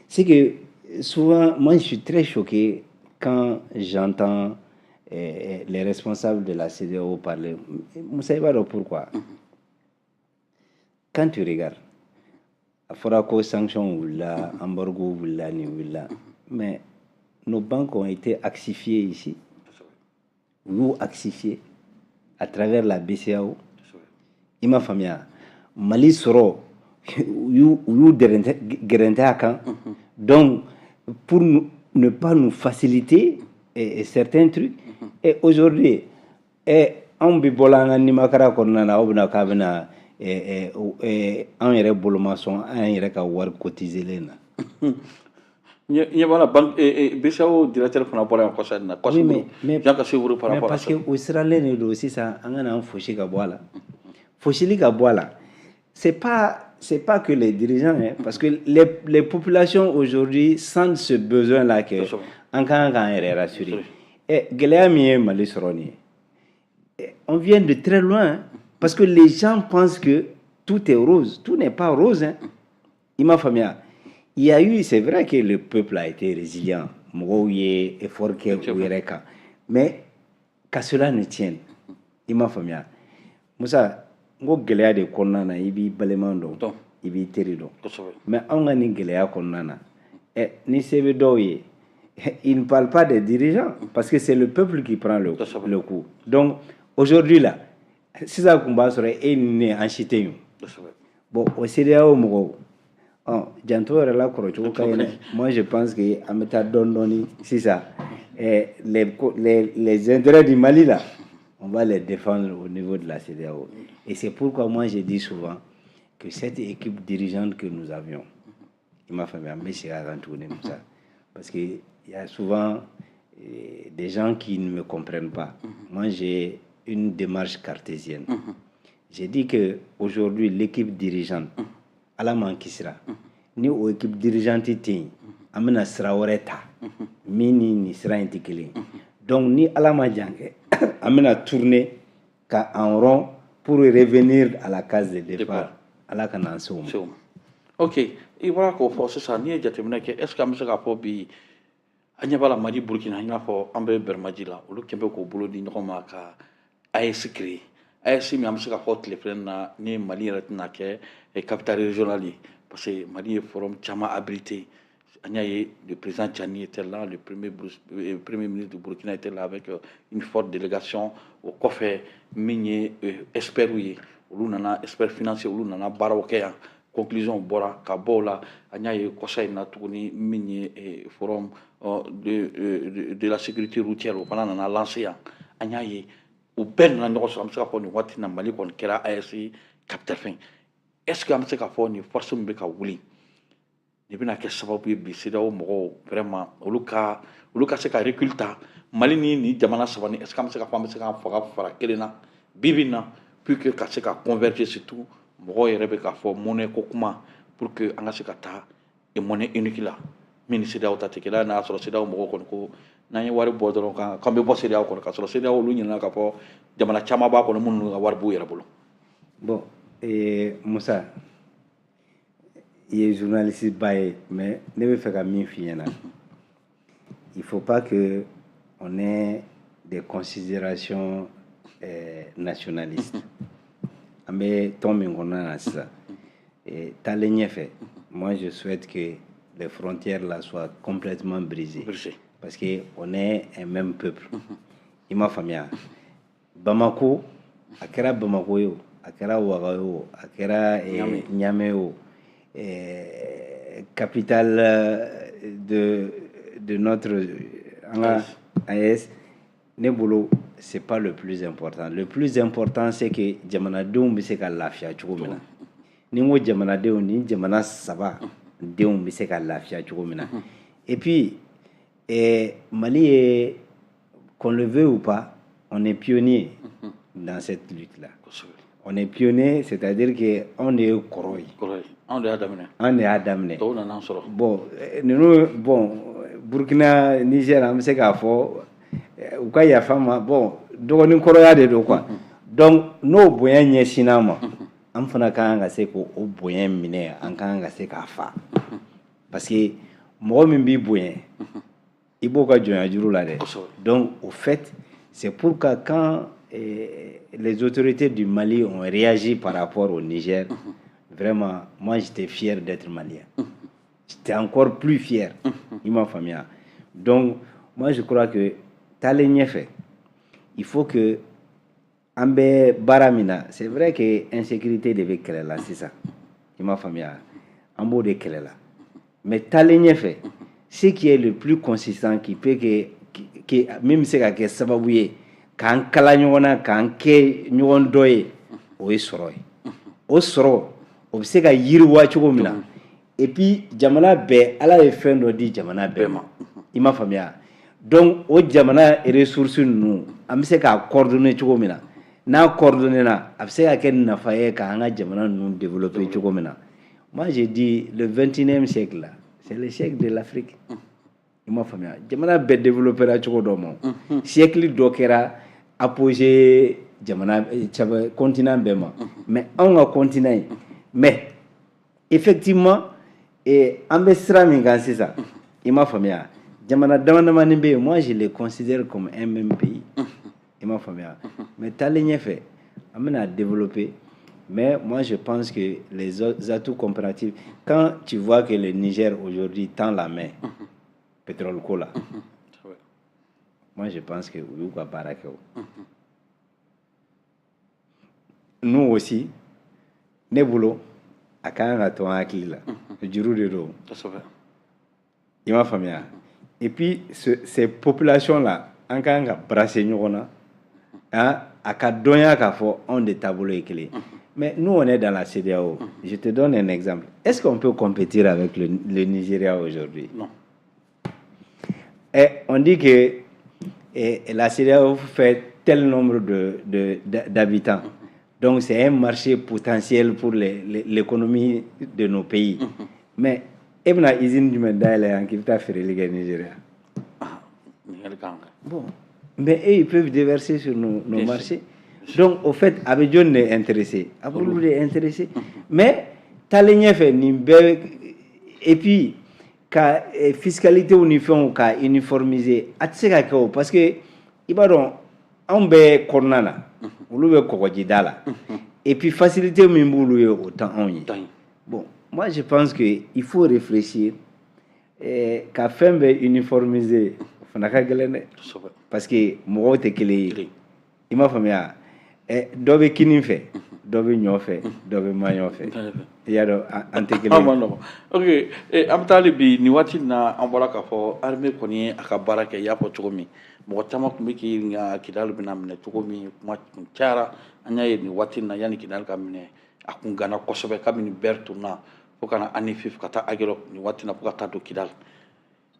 c'est que souvent, moi, je suis très choqué quand j'entends les responsables de la CEDEAO parler. Moussa, i b'a dɔn pourquoi? Quand tu regardes, a fɔra ko sanction wulila, embargo wulila, nin wulila, mais nos banques ont été axifiées ici. U y'u axifié à travers la BCEAO. I m'a faamuya? Mali sɔrɔ, u y'u gɛrɛntɛ a kan. Donc pour ne pas nous faciliter et certains trucs. Et aujourd'hui, anw bɛ bɔla an ka nimakara kɔnɔna na, aw bɛna k'a bɛna anw yɛrɛ boloma sɔn an yɛrɛ ka wari cotiser na. Ɲɛ b'a la, banque BCEAO directeur fana bɔra yan kɔsa in na. Oui, mais, Jean Cassivuru par mais rapport à parce ça. que o siralen de don sisan, an ka n'an fosi ka bɔ a la, fosili ka bɔ a la. C'est pas que les dirigeants, hein, parce que les populations aujourd'hui sentent ce besoin là que an ka kan k'an yɛrɛ rassurer. Gɛlɛya min ye Mali sɔrɔ nin ye, on vient de très loin, hein, parce que les gens pensent que tout est rose. Tout n'est pas rose, hein. I m'a faamuya? Il y a eu, c'est vrai que le peuple a été résilient, mɔgɔw ye effort kɛ u yɛrɛ kan, mais qu'à cela ne tienne, i m'a faamuya, Musa, n ko gɛlɛya de kɔnɔna na, i b'i balima dɔn, i b'i teri dɔn. Mais anw ka nin gɛlɛya kɔnɔna na, ni se bɛ dɔw ye, Il ne parle pas des dirigeants, parce que c'est le peuple qui prend le coup. Donc, aujourd'hui là, sisan kun b'a sɔrɔ e ni ne an si tɛ yen. Bon, o CEDEAO mɔgɔw, ɔ janto yɛrɛ la kɔrɔcogo ka ɲi dɛ. Moi, je pense que an bɛ taa dɔɔni dɔɔni sisan. Les intérêts du Mali là, on va les défendre au niveau de la CEDEAO. Et c'est pourquoi moi je dis souvent que cette équipe dirigeante que nous avions, i m'a faamuya, n bɛ segin a kan tuguni Musa, parce que il y a souvent des gens qui ne me comprennent pas. Moi, j'ai une démarche cartésienne. J'ai dit que aujourd'hui l'équipe dirigeante, Ala m'an kisira, ni o équipe dirigeante tɛ yen, an bɛna sira wɛrɛ ta min ni nin sira in tɛ kelen ye. Donc ni Ala ma jan kɛ, an bɛna tourner ka en rond pour revenir à la case de départ. Ala ka n'an se o ma. Ok, i bɔra k'o fɔ sisan, n'i ye jateminɛ kɛ, est ce que an bɛ se k'a fɔ bi an ɲɛ b'a la Mali, Burukina, i n'a fɔ an bɛ bɛrɛmaji la, olu kɛn bɛ k'o bolo di ɲɔgɔn ma ka AES créer, AES min an bɛ se k'a fɔ tile filɛ na ni Mali yɛrɛ tɛna kɛ capitale régionale ye, parce que Mali ye forum caman abrité. An y'a ye, le président Tiani était là, le premier ministre du Burkina était là avec une forte délégation. O kɔfɛ, min ye experts ye, olu nana, experts financiers, olu nana baaraw kɛ yan, conclusion bɔra ka bɔ o la. An y'a ye kɔsa in na tuguni, min ye forum de la sécurité routière, o fana nana lancer yan. An y'a ye u bɛɛ nana ɲɔgɔn sɔrɔ. An bɛ se k'a fɔ nin waati na Mali kɔni kɛra AES capitale fɛn. Est ce que an bɛ se k'a fɔ nin force min bɛ ka wuli nin bɛna kɛ sababu ye bi CEDEAO mɔgɔw vraiment olu ka se ka recul ta Mali ni nin jamana saba ni? Est ce que an bɛ se k'a fɔ an bɛ se k'an faga fara kelen na bi bi in na pour que ka se ka converger, surtout mɔgɔw yɛrɛ bɛ k'a fɔ monnaie ko kuma, pour que an ka se ka taa monnaie unique la min ni CEDEAO ta tɛ kelen ye? N'a y'a sɔrɔ CEDEAO mɔgɔw kɔni ko n'an ye wari bɔ dɔrɔn k'an bɛ bɔ CEDEAO kɔnɔ, k'a sɔrɔ CEDEAO olu ɲinɛna k'a fɔ jamana caman b'a kɔnɔ minnu ka wari b'u yɛrɛ bolo. Bon, Musa, i ye journaliste ba ye, mais ne bɛ fɛ ka min f'i ɲɛna, il faut pas que on ait des considérations nationalistes. An bɛ tɔn min kɔnɔna na sisan, taalen ɲɛfɛ, moi je souhaite que les frontières là soient complètement brisées, parce que on est un même peuple. I m'a faamuya, Bamako, a kɛra Bamako ye o, a kɛra Ouaga ye o, a kɛra Niamey o, capitale de notre an ka AES, ne bolo c'est pas le plus important. Le plus important, c'est que jamanadenw bɛ se ka lafiya cogo min na. Ni n ko jamanadenw, ni jamana saba denw bɛ se ka lafiya cogo min na. Et puis Mali ye, qu'on le veuille ou pas, on est pionnier dans cette lutte là. On est pionnier, c'est-à-dire que anw de ye kɔrɔ ye. Anw de y'a daminɛ. Anw de y'a daminɛ. Tɔw nana an sɔrɔ. Bon, ninnu, bon, Burkina, Niger, an bɛ se k'a fɔ u ka yafa ma, bon, dɔgɔnin kɔrɔya de don quoi. Donc n'o bonya ɲɛsinna ma, an fana ka kan ka se k'o bonya minɛ, an ka kan ka se k'a fa, parce que mɔgɔ min b'i bonya, i b'o ka jɔnya juru la dɛ. Donc au fait, c'est pourquoi quand les autorités du Mali ont réagi par rapport au Niger, vraiment, moi j'étais fier d'être malien. J'étais encore plus fier. I m'a faamuya. Donc moi je crois que taalen ɲɛfɛ, il faut que an bɛ baara min na, c'est vrai que insécurité de bɛ kɛlɛ la sisan, i m'a faamuya, an b'o de kɛlɛ la, mais taalen ɲɛfɛ, ce qui est le plus consistant, qui peut que min bɛ se ka kɛ sababu ye k'an kala ɲɔgɔn na, k'an kɛ ɲɔgɔn dɔ ye, o ye sɔrɔ ye. O sɔrɔ, o bɛ se ka yiriwa cogo min na. Et puis jamana bɛɛ, Ala ye fɛn dɔ di jamana bɛɛ ma, i m'a faamuya. Donc o jamana ressources ninnu, an bɛ se k'a coordonner cogo min na, n'a coordonné na, a bɛ se ka kɛ nafa ye k'an ka jamana ninnu développer cogo min na. Moi j'ai dit, le 21e siècle là, c'est le siècle de l'Afrique. I m'a faamuya, jamana bɛɛ développé ra cogo dɔ ma, siècle dɔ kɛra apogée jamana continent bɛɛ ma, mais anw ka continent in, mais effectivement an bɛ sira min kan sisan, i m'a faamuya, jamana dama damani bɛ yen, moi je les considère comme un même pays. I m'a faamuya, mais taalen ɲɛfɛ, an bɛna développer. Mais moi je pense que les atouts comparatifs, quand tu vois que le Niger aujourd'hui tend la main Pétrole ko la, moi je pense que u y'u ka baara kɛ. O nous aussi, ne bolo, a ka kan ka to an hakili la, juru de don. I m'a faamuya? Et puis ces populations là, an ka kan ka brasser ɲɔgɔn na, hein, a ka dɔnya k'a fɔ anw de taabolo ye kelen. Mais nous, on est dans la CEDEAO. Je te donne un exemple. Est-ce qu'on peut compétir avec le Nigeria aujourd'hui? Non. Et on dit que la CEDEAO fait tel nombre d'habitants. Donc c'est un marché potentiel pour l'économie de nos pays. Mais e bɛna usine jumɛn dayɛlɛ yan k'i bɛ taa feereli kɛ Nigeria? Bon, mais eux, ils peuvent déverser sur nos marchés. Donc, au fait, a bɛ jɔn de intéressé? A b'olu de intéressé. Mais taalen ɲɛfɛ, nin bɛɛ, et puis ka fiscalité ni fɛnw ka uniformiser, a tɛ se ka kɛ o, parce que i b'a dɔn, anw bɛ kɔnɔna na, olu bɛ kɔgɔjida la, et puis facilité min b'olu ye, o t'anw ye. Bon, moi je pense que il faut réfléchir ka fɛn bɛɛ uniformiser. O fana ka gɛlɛn dɛ, parce que mɔgɔw tɛ kelen ye. I m'a faamuya? Dɔ bɛ kini fɛ, dɔ bɛ ɲɔ fɛ, dɔ bɛ maɲɔ fɛ. I y'a dɔn, an tɛ kelen ye. Ok, an bɛ taa hali bi nin waati in na. An bɔra k'a fɔ armée kɔni ye a ka baara kɛ. I y'a fɔ cogo min, mɔgɔ caman tun bɛ k'i ɲininka Kidali bɛna minɛ cogo min. Kuma tun cayara. An y'a ye nin waati in na, yanni Kidali ka minɛ, a kun ganna kosɛbɛ, kabini Ber tunna fo ka na Anefif, ka taa Aguelhok nin waati in na, fo ka taa don Kidali.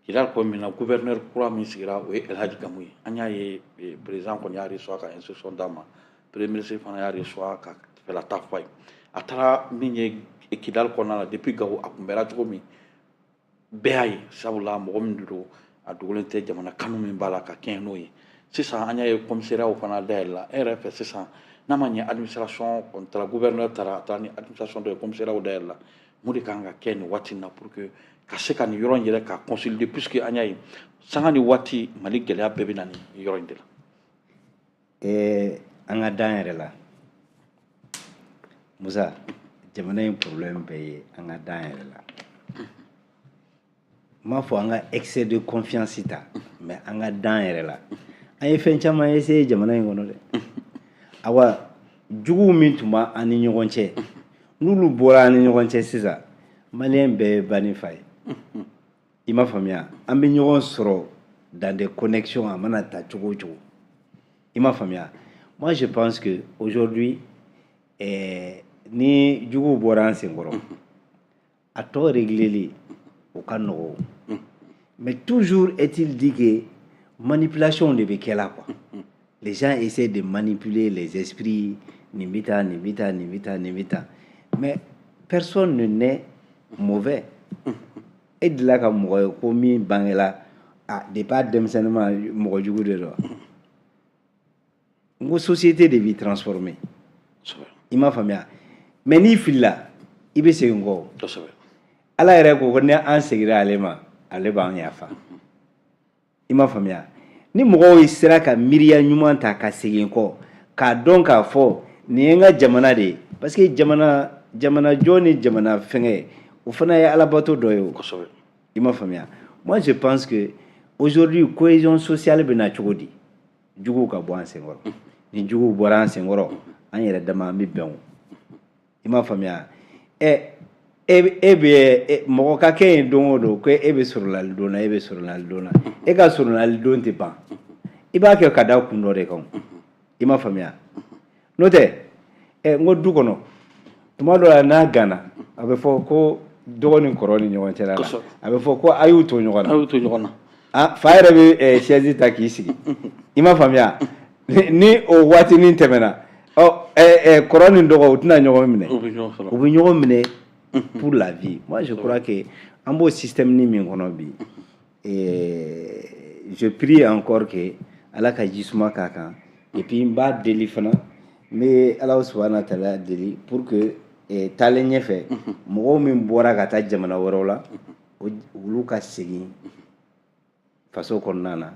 Kidali kɔni minɛ, gouverneur kura min sigira, o ye El Hadji Gamou ye. An y'a ye, président kɔni y'a reçoit ka instruction d'a ma, premier ministre fana y'a reçoit ka fɛla ta fɔ a ye. A taara min ye Kidali kɔnɔna la, depuis Gawo, a kunbɛra cogo min, bɛɛ y'a ye. Sabula mɔgɔ min don, a dogolen tɛ, jamana kanu min b'a la ka kɛɲɛ n'o ye. Sisan an y'a ye commissariat fana dayɛlɛla. E yɛrɛ fɛ sisan, n'a ma ɲɛ administration kɔni taara, gouverneur taara, a taara ni administration dɔ ye, commissariat dayɛlɛla, mun de kan ka kɛ nin waati in na pour que ka se ka nin yɔrɔ in yɛrɛ ka consolider, puisque an y'a ye sanga ni waati Mali gɛlɛya bɛɛ bɛ na nin yɔrɔ in de la? An ka dan yɛrɛ la, Musa, jamana in problème bɛɛ ye an ka dan yɛrɛ la. N m'a fɔ an ka excès de confiance ta, mais an ka dan yɛrɛ la. An ye fɛn caman essayer jamana in kɔnɔ dɛ. Awa, juguw min tun b'an ni ɲɔgɔn cɛ, n'olu bɔra an ni ɲɔgɔn cɛ sisan, maliyɛn bɛɛ ye ba ni fa ye. I m'a faamuya? An bɛ ɲɔgɔn sɔrɔ dans des connexions, a mana ta cogo o cogo. I m'a faamuya? Moi je pense que aujourd'hui, ni juguw bɔra an senkɔrɔ, a tɔ régleli o ka nɔgɔ. Mais toujours est-il dit que manipulation de bɛ kɛ la, quoi. Les gens essaient de manipuler les esprits. Nin bɛ tan, nin bɛ tan, nin bɛ tan, nin bɛ tan, mais personne ne naît mauvais. E delila ka mɔgɔ ye ko min bangela a depuis a denmisɛnnin ma, mɔgɔ jugu de don? N ko société de b'i transformer. I m'a faamuya? Mais n'i filila, i bɛ segin kɔ. Ala yɛrɛ ko ko ni an seginna ale ma, ale b'an yafa. I m'a faamuya? Ni mɔgɔw sera ka miiriya ɲuman ta ka segin kɔ, k'a dɔn k'a fɔ nin ye n ka jamana de ye, parce que jamana, jamana jɔ ni jamana fɛngɛ, o fana ye alabato dɔ ye o. I m'a faamuya? Moi je pense que aujourd'hui, cohésion sociale bɛ na cogo di? Juguw ka bɔ an senkɔrɔ. Ni juguw bɔra an senkɔrɔ, an yɛrɛ dama an bɛ bɛn o. I m'a faamuya? Ɛ, e bɛ mɔgɔ ka kɛ yen don o don ko e bɛ sɔrɔlali don na, e bɛ sɔrɔlali don na, e ka sɔrɔlali don tɛ ban. I b'a kɛ ka da kun dɔ de kan. I m'a faamuya? N'o tɛ ɛ, n ko du kɔnɔ, tuma dɔ la n'a ganna, a bɛ fɔ ko dɔgɔ ni kɔrɔ ni ɲɔgɔn cɛla la, a bɛ fɔ ko a y'u to ɲɔgɔn na. A y'u to ɲɔgɔn na. Ah, fa yɛrɛ bɛ chaise ta k'i sigi. I m'a faamuya? Ni o waatinin tɛmɛna, ɔ, kɔrɔ ni dɔgɔ, u tɛna ɲɔgɔn minɛ? U bɛ ɲɔgɔn minɛ pour la vie. Moi je crois que an b'o système ni min kɔnɔ bi, je prie encore que Ala ka ji suma k'a kan. Et puis n b'a deli fana, n bɛ Ala subahana taala deli pour que taalen ɲɛfɛ, mɔgɔw min bɔra ka taa jamana wɛrɛw la, olu ka segin faso kɔnɔna na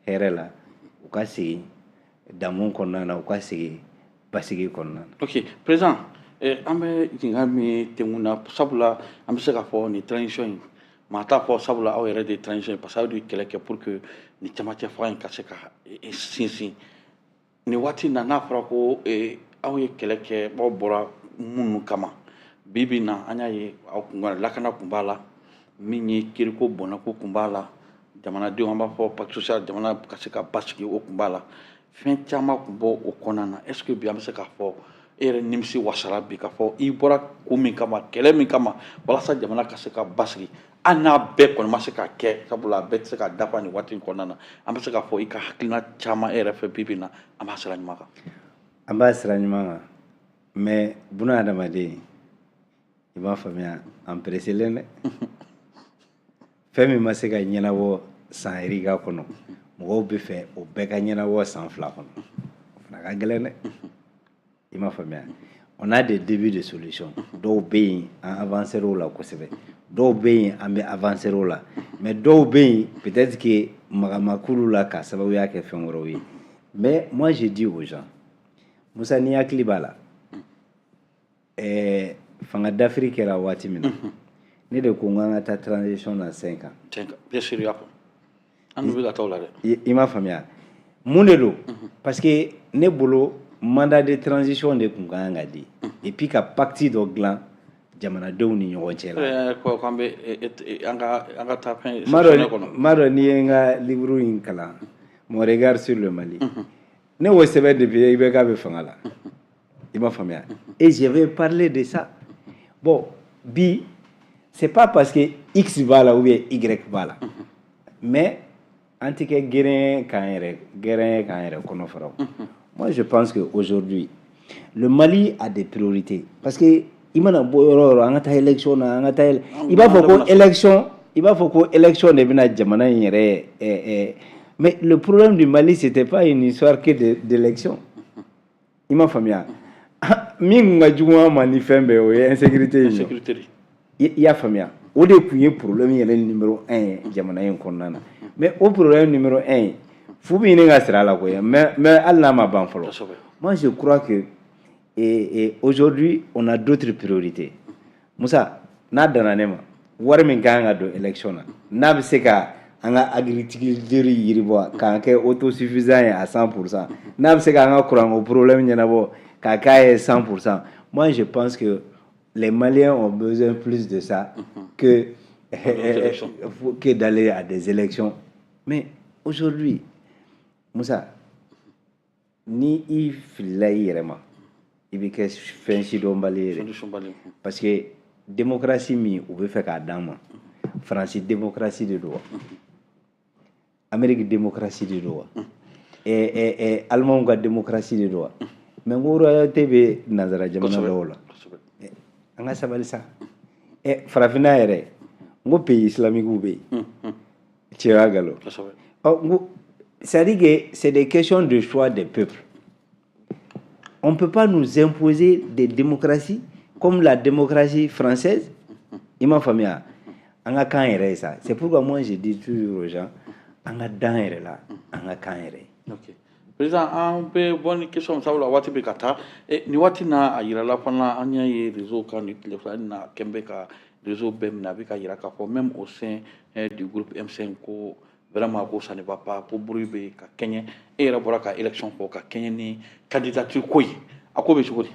hɛrɛ la, u ka segin damu kɔnɔna na, u ka segin basigi kɔnɔna na. Ok président, an bɛ ɲininkali min tenkun na, sabula an bɛ se k'a fɔ nin transition in, Maa t'a fɔ, sabula aw yɛrɛ de ye transition ye, parce que aw de ye kɛlɛ kɛ pour que nin camancɛ fanga in ka se ka sinsin nin waati in na. N'a fɔra ko aw ye kɛlɛ kɛ, aw bɔra minnu kama, bi bi in na an y'a ye aw kun lakana kun b'a la, min ye kiriko bɔnɛko kun b'a la, jamanadenw, an b'a fɔ pacte social, jamana ka se ka basigi, o kun b'a la, fɛn caman kun b'o o kɔnɔna na. Est ce que bi an bɛ se k'a fɔ e yɛrɛ nimisi wasara bi, k'a fɔ i bɔra ko min kama, kɛlɛ min kama, walasa jamana ka se ka basigi, hali n'a bɛɛ kɔni ma se ka kɛ, sabula a bɛɛ tɛ se ka dafa nin waati in kɔnɔna na, an bɛ se k'a fɔ i ka hakilina caman e yɛrɛ fɛ, bi bi in na an b'a sira ɲuman kan? An b'a sira ɲuman kan, mais buna hadamaden, i b'a faamuya, an pereselen dɛ. Fɛn min ma se ka ɲɛnabɔ san yirika kɔnɔ, mɔgɔw bɛ fɛ o bɛɛ ka ɲɛnabɔ san 2 kɔnɔ. O fana ka gɛlɛn dɛ, i m'a faamuya. On a des débuts de solution. Dɔw bɛ yen, an avancer o la kosɛbɛ, dɔw bɛ yen, an bɛ avancer o la, mais dɔw bɛ yen, peut-être que maga ma k'olu la k'a sababuya kɛ fɛn wɛrɛw ye. Mais moi, je dis aux gens, Musa, n'i hakili b'a la, fanga dafiri kɛra waati min na, ne de ko n k'an ka taa transition na 5 ans. 5 ans, bien sûr, i y'a fɔ, an dun bɛ ka taa o la dɛ. I m'a faamuya mun de don? Parce que ne bolo, mandat de transition de tun ka kan ka di, et puis ka pacte dɔ dilan jamanadenw ni ɲɔgɔn cɛ la. Ko k'an bɛ an ka taa fɛn kɔnɔ. M'a dɔn n'i ye n ka livre in kalan, Mon regard sur le Mali, ne y'o sɛbɛn depuis IBK bɛ fanga la, i m'a faamuya, et je vais parler de ça. Bon, bi, c'est pas parce que X b'a la ou bien Y b'a la, mais an tɛ kɛ gɛrɛn k'an yɛrɛ gɛrɛn k'an yɛrɛ kɔnɔ fara. Moi, je pense que aujourd'hui, le Mali a des priorités, parce que i mana bɔ yɔrɔ o yɔrɔ, an ka taa élection na, an ka taa, i b'a fɔ ko élection, i b'a fɔ ko élection de bɛna jamana in yɛrɛ. Mais le problème du Mali, c'était pas une histoire que d'élection, i m'a faamuya. Min kun ka jugu an ma ni fɛn bɛɛ, o ye insécurité ye. Insécurité. I y'a faamuya, o de tun ye problème yɛrɛ numéro 1 ye jamana in kɔnɔna na. Mais o problème numéro 1 ye, fu bɛ ɲini ka sira a la koyi, mais hali n'a ma ban fɔlɔ. Moi, je crois que et aujourd'hui, on a d'autres priorités. Musa, n'a danna ne ma, wari min ka kan ka don élection na, n'a bɛ se ka an ka agriculture yiriwa k'an kɛ autosuffisant ye à 100%, n'a bɛ se k'an ka courant ko problème ɲɛnabɔ k'a k'a ye 100%, moi, je pense que les Maliens ont besoin plus de ça que d'aller à des élections. Mais aujourd'hui, Musa, ni i filila i yɛrɛ ma, i bɛ kɛ fɛn sidɔnbali ye dɛ, parce que démocratie min u bɛ fɛ k'a d'an ma, Faransi démocratie de don wa, Amérique démocratie de don wa, Allemagne ka démocratie de don wa? Mais n ko royauté bɛ nanzara jamana dɔw la. An ka sabali sa. Farafinna yɛrɛ, n ko pays islamique bɛ yen, cɛ galon. Ɔ, n ko c'est-à-dire que c'est des questions de choix des peuples. On ne peut pas nous imposer des démocraties comme la démocratie française. I m'a faamuya, an ka kan yɛrɛ ye sa. C'est pourquoi moi, je dis toujours aux gens, an ka dan yɛrɛ la, an ka kan yɛrɛ ye. Ok, président, an bɛ bɔ ni question, sabula waati bɛ ka taa. Nin waati na, a yirala fana, an y'a ye réseau kan nin tile 2 in na, kɛn bɛ ka réseau bɛɛ minɛ, a bɛ ka yira k'a fɔ même au sein du groupe M5 ko vraiment ko ça ne va pas, ko bruit bɛ ka kɛɲɛ. E yɛrɛ bɔra ka élection fɔ ka kɛɲɛ ni candidature ko ye, a ko bɛ cogo di?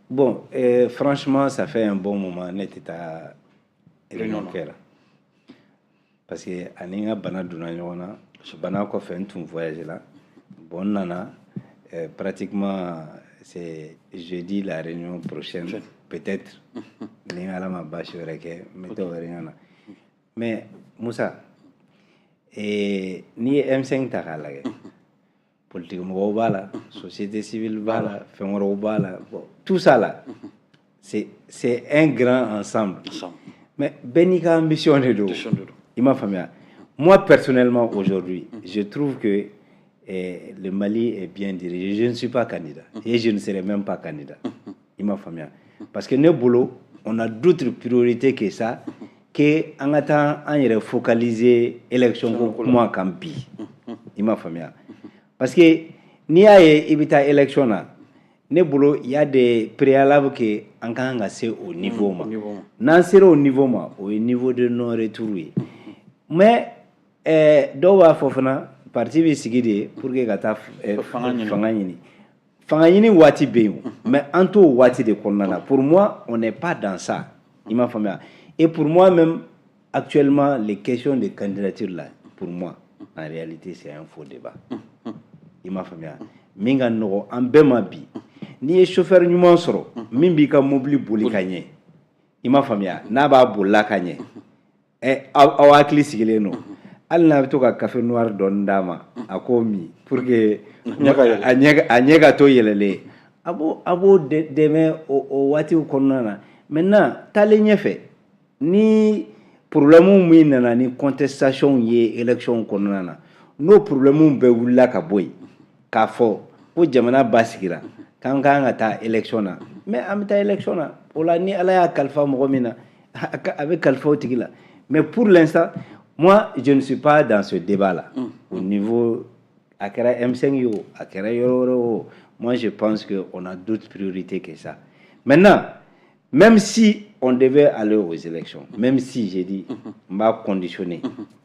Bon, franchement, ça fait un bon moment ne tɛ taa réunion kɛra, parce que ani n ka bana donna ɲɔgɔn na. Bana kɔfɛ, n tun voyage la. Bon, n nana, pratiquement c'est jeudi la réunion prochaine, peut-être, ni Ala ma baasi wɛrɛ kɛ, n bɛ taa o réunion na. Mais Musa, n'i ye M5 ta k'a lajɛ, politique mɔgɔw b'a la, société civile b'a la, fɛn wɛrɛw b'a la. Bon, tout ça là, c'est un grand ensemble, mais bɛɛ n'i ka ambition de don, i m'a faamuya. Moi, personnellement, aujourd'hui, je trouve que le Mali est bien dirigé. Je ne suis pas candidat et je ne serai même pas candidat, i m'a faamuya, parce que ne bolo, on a d'autres priorités que ça, que an ka taa an yɛrɛ focaliser élection ko kuma kan bi, i m'a faamuya. Parce que n'i y'a ye i bɛ taa élection na, Ne bolo, il y a des préalables que an kan ka se o niveau ma. N'an sera o niveau ma, o ye niveau de non retour ye. Mais dɔw b'a fɔ fana, parti bɛ sigi de pour que ka taa fanga ɲini. Fanga ɲini, fanga ɲini waati bɛ yen, mais an t'o waati de kɔnɔna na. Pour moi, on n'est pas dans ça, i m'a faamuya? Et pour moi même, actuellement, les questions de candidature là, pour moi, en réalité, c'est un faux débat, i m'a faamuya? Min ka nɔgɔ an bɛɛ ma bi, n'i ye chauffeur ɲuman sɔrɔ min b'i ka mobili boli ka ɲɛ, i m'a faamuya, n'a b'a bolila ka ɲɛ, ɛ aw hakili sigilen don, hali n'a bɛ to ka café noir dɔɔni d'a ma, a k'o min pour que a ɲɛ ka to yɛlɛlen, a b'o dɛmɛ o waatiw kɔnɔna na. Maintenant, taalen ɲɛfɛ, ni problème min nana ni contestation ye élection kɔnɔna na, n'o problème bɛɛ wulila ka bɔ yen, k'a fɔ ko jamana basigira, k'an kan ka taa élection na, mais an bɛ taa élection na. O la, ni Ala y'a kalifa mɔgɔ min na, a bɛ kalifa o tigi la. Mais pour l'instant, moi, je ne suis pas dans ce débat là au niveau, a kɛra M5 ye o, a kɛra yɔrɔ wɛrɛ o, moi, je pense que on a d'autres priorités que ça. Maintenant, même si on devait aller aux élections, même si, j'ai dit, n b'a conditionner,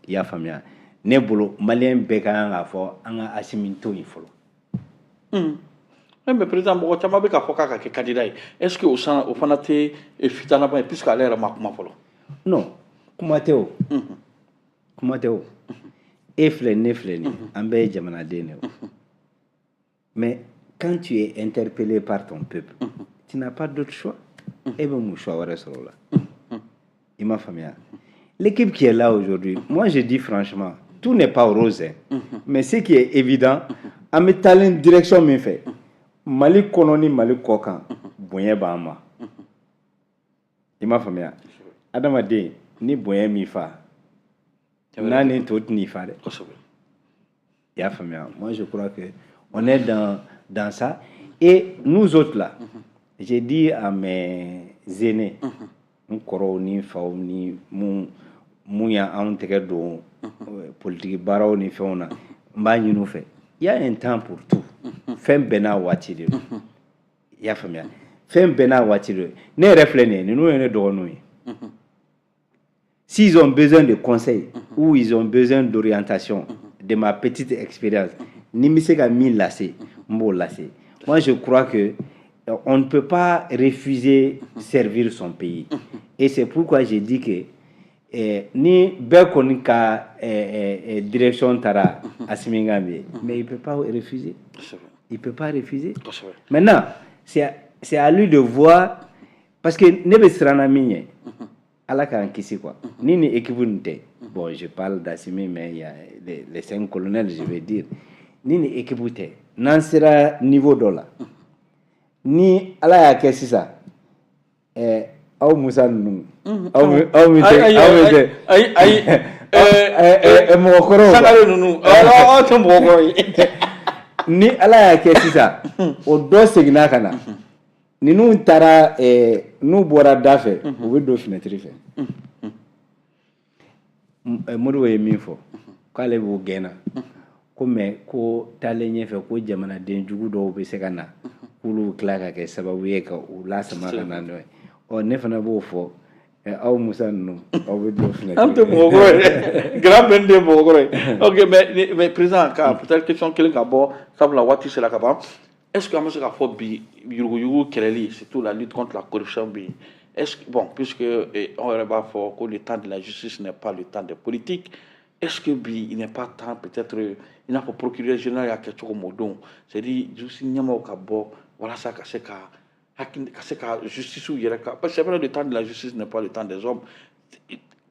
i y'a faamuya, ne bolo, malien bɛɛ ka kan k'a fɔ an ka Asimi to yen fɔlɔ. Mais président, mɔgɔ caman bɛ k'a fɔ k'a ka kɛ candidat ye. Est ce que o san o fana tɛ fitanaba ye, puisque ale yɛrɛ ma kuma fɔlɔ? Non, kuma tɛ o, kuma tɛ o. E filɛ, ne filɛ nin, an bɛɛ ye jamanaden de ye o. Mais quand tu es interpellé par ton peuple, tu n'as pas d'autre choix. E bɛ mun choix wɛrɛ sɔrɔ o la? I m'a faamuya? L'équipe qui est là aujourd'hui, moi, je dis franchement, tout n'est pas rose, hein. Mais ce qui est évident, an bɛ taalen direction min fɛ, Mali kɔnɔ ni Mali kɔ kan, bonya b'an ma, i m'a faamuya? Adamaden, ni bonya m'i fa, n'a ni to tɛn'i fa dɛ. I y'a faamuya? Moi, je crois que on est dans ça. Et nous autres là, j'ai dit à mes aînés, n kɔrɔw ni faw ni mun y'anw tɛgɛ don politiki baaraw ni fɛnw na, n b'a ɲini u fɛ, il y a un temps pour tout. Fɛn bɛɛ n'a waati de don, i y'a faamuya? Fɛn bɛɛ n'a waati de don. Ne yɛrɛ filɛ nin ye, ninnu ye ne dɔgɔninw ye. S'ils ont besoin de conseils ou ils ont besoin d'orientation de ma petite expérience, ni n bɛ se ka min lase, n b'o lase. Moi, je crois que on ne peut pas refuser servir son pays. Et c'est pourquoi j'ai dit que ni bɛɛ kɔni ka direction taara Assimi Goïta, mais il peut pas refuser, il peut pas refuser. Maintenant, c'est à lui de voir, parce que ne bɛ siran na min ɲɛ, Ala k'an kisi quoi, ni équipe nin tɛ, bon, je parle d'Assimi, mais il y a les cinq colonels, je vais dire, ni équipe tɛ, n'an sera niveau dɔ la, ni Ala y'a kɛ sisan, aw Musa ninnu, aw min aw min tɛ, aw min tɛ, ayi ayi, mɔgɔkɔrɔw, Sangare ninnu, aw tɛ mɔgɔkɔrɔ ye. Ni Ala y'a kɛ sisan, o dɔ seginna ka na, ninnu taara, n'u bɔra da fɛ, u bɛ don fenêtre fɛ. Modibo ye min fɔ, k'ale b'o gɛnna ko, mais ko taalen ɲɛfɛ, ko jamanaden jugu dɔw bɛ se ka na, k'olu tila ka kɛ sababu ye ka u lasama ka na n'o ye. Ɔ, ne fana b'o fɔ, aw Musa ninnu, aw bɛ don fenêtre. An tɛ mɔgɔkɔrɔ ye, grand bɛn tɛ mɔgɔkɔrɔ ye. Ok, mais président, ka peut-être question kelen ka bɔ, sabula waati sera ka ban. Est-ce que an bɛ se k'a fɔ bi, yuruguyurugu kɛlɛli, surtout la lutte contre la corruption bi, est-ce que, bon, puisque anw yɛrɛ b'a fɔ ko le temps de la justice n'est pas le temps des politiques, est-ce que bi, il n'est pas temps peut-être, i n'a fɔ procureur général y'a kɛ cogo min o don, c'est-à-dire justice ɲɛmaaw ka bɔ walasa ka se ka hakili ka se ka justice yɛrɛ ka, parce que c'est vrai, le temps de la justice n'est pas le temps des hommes,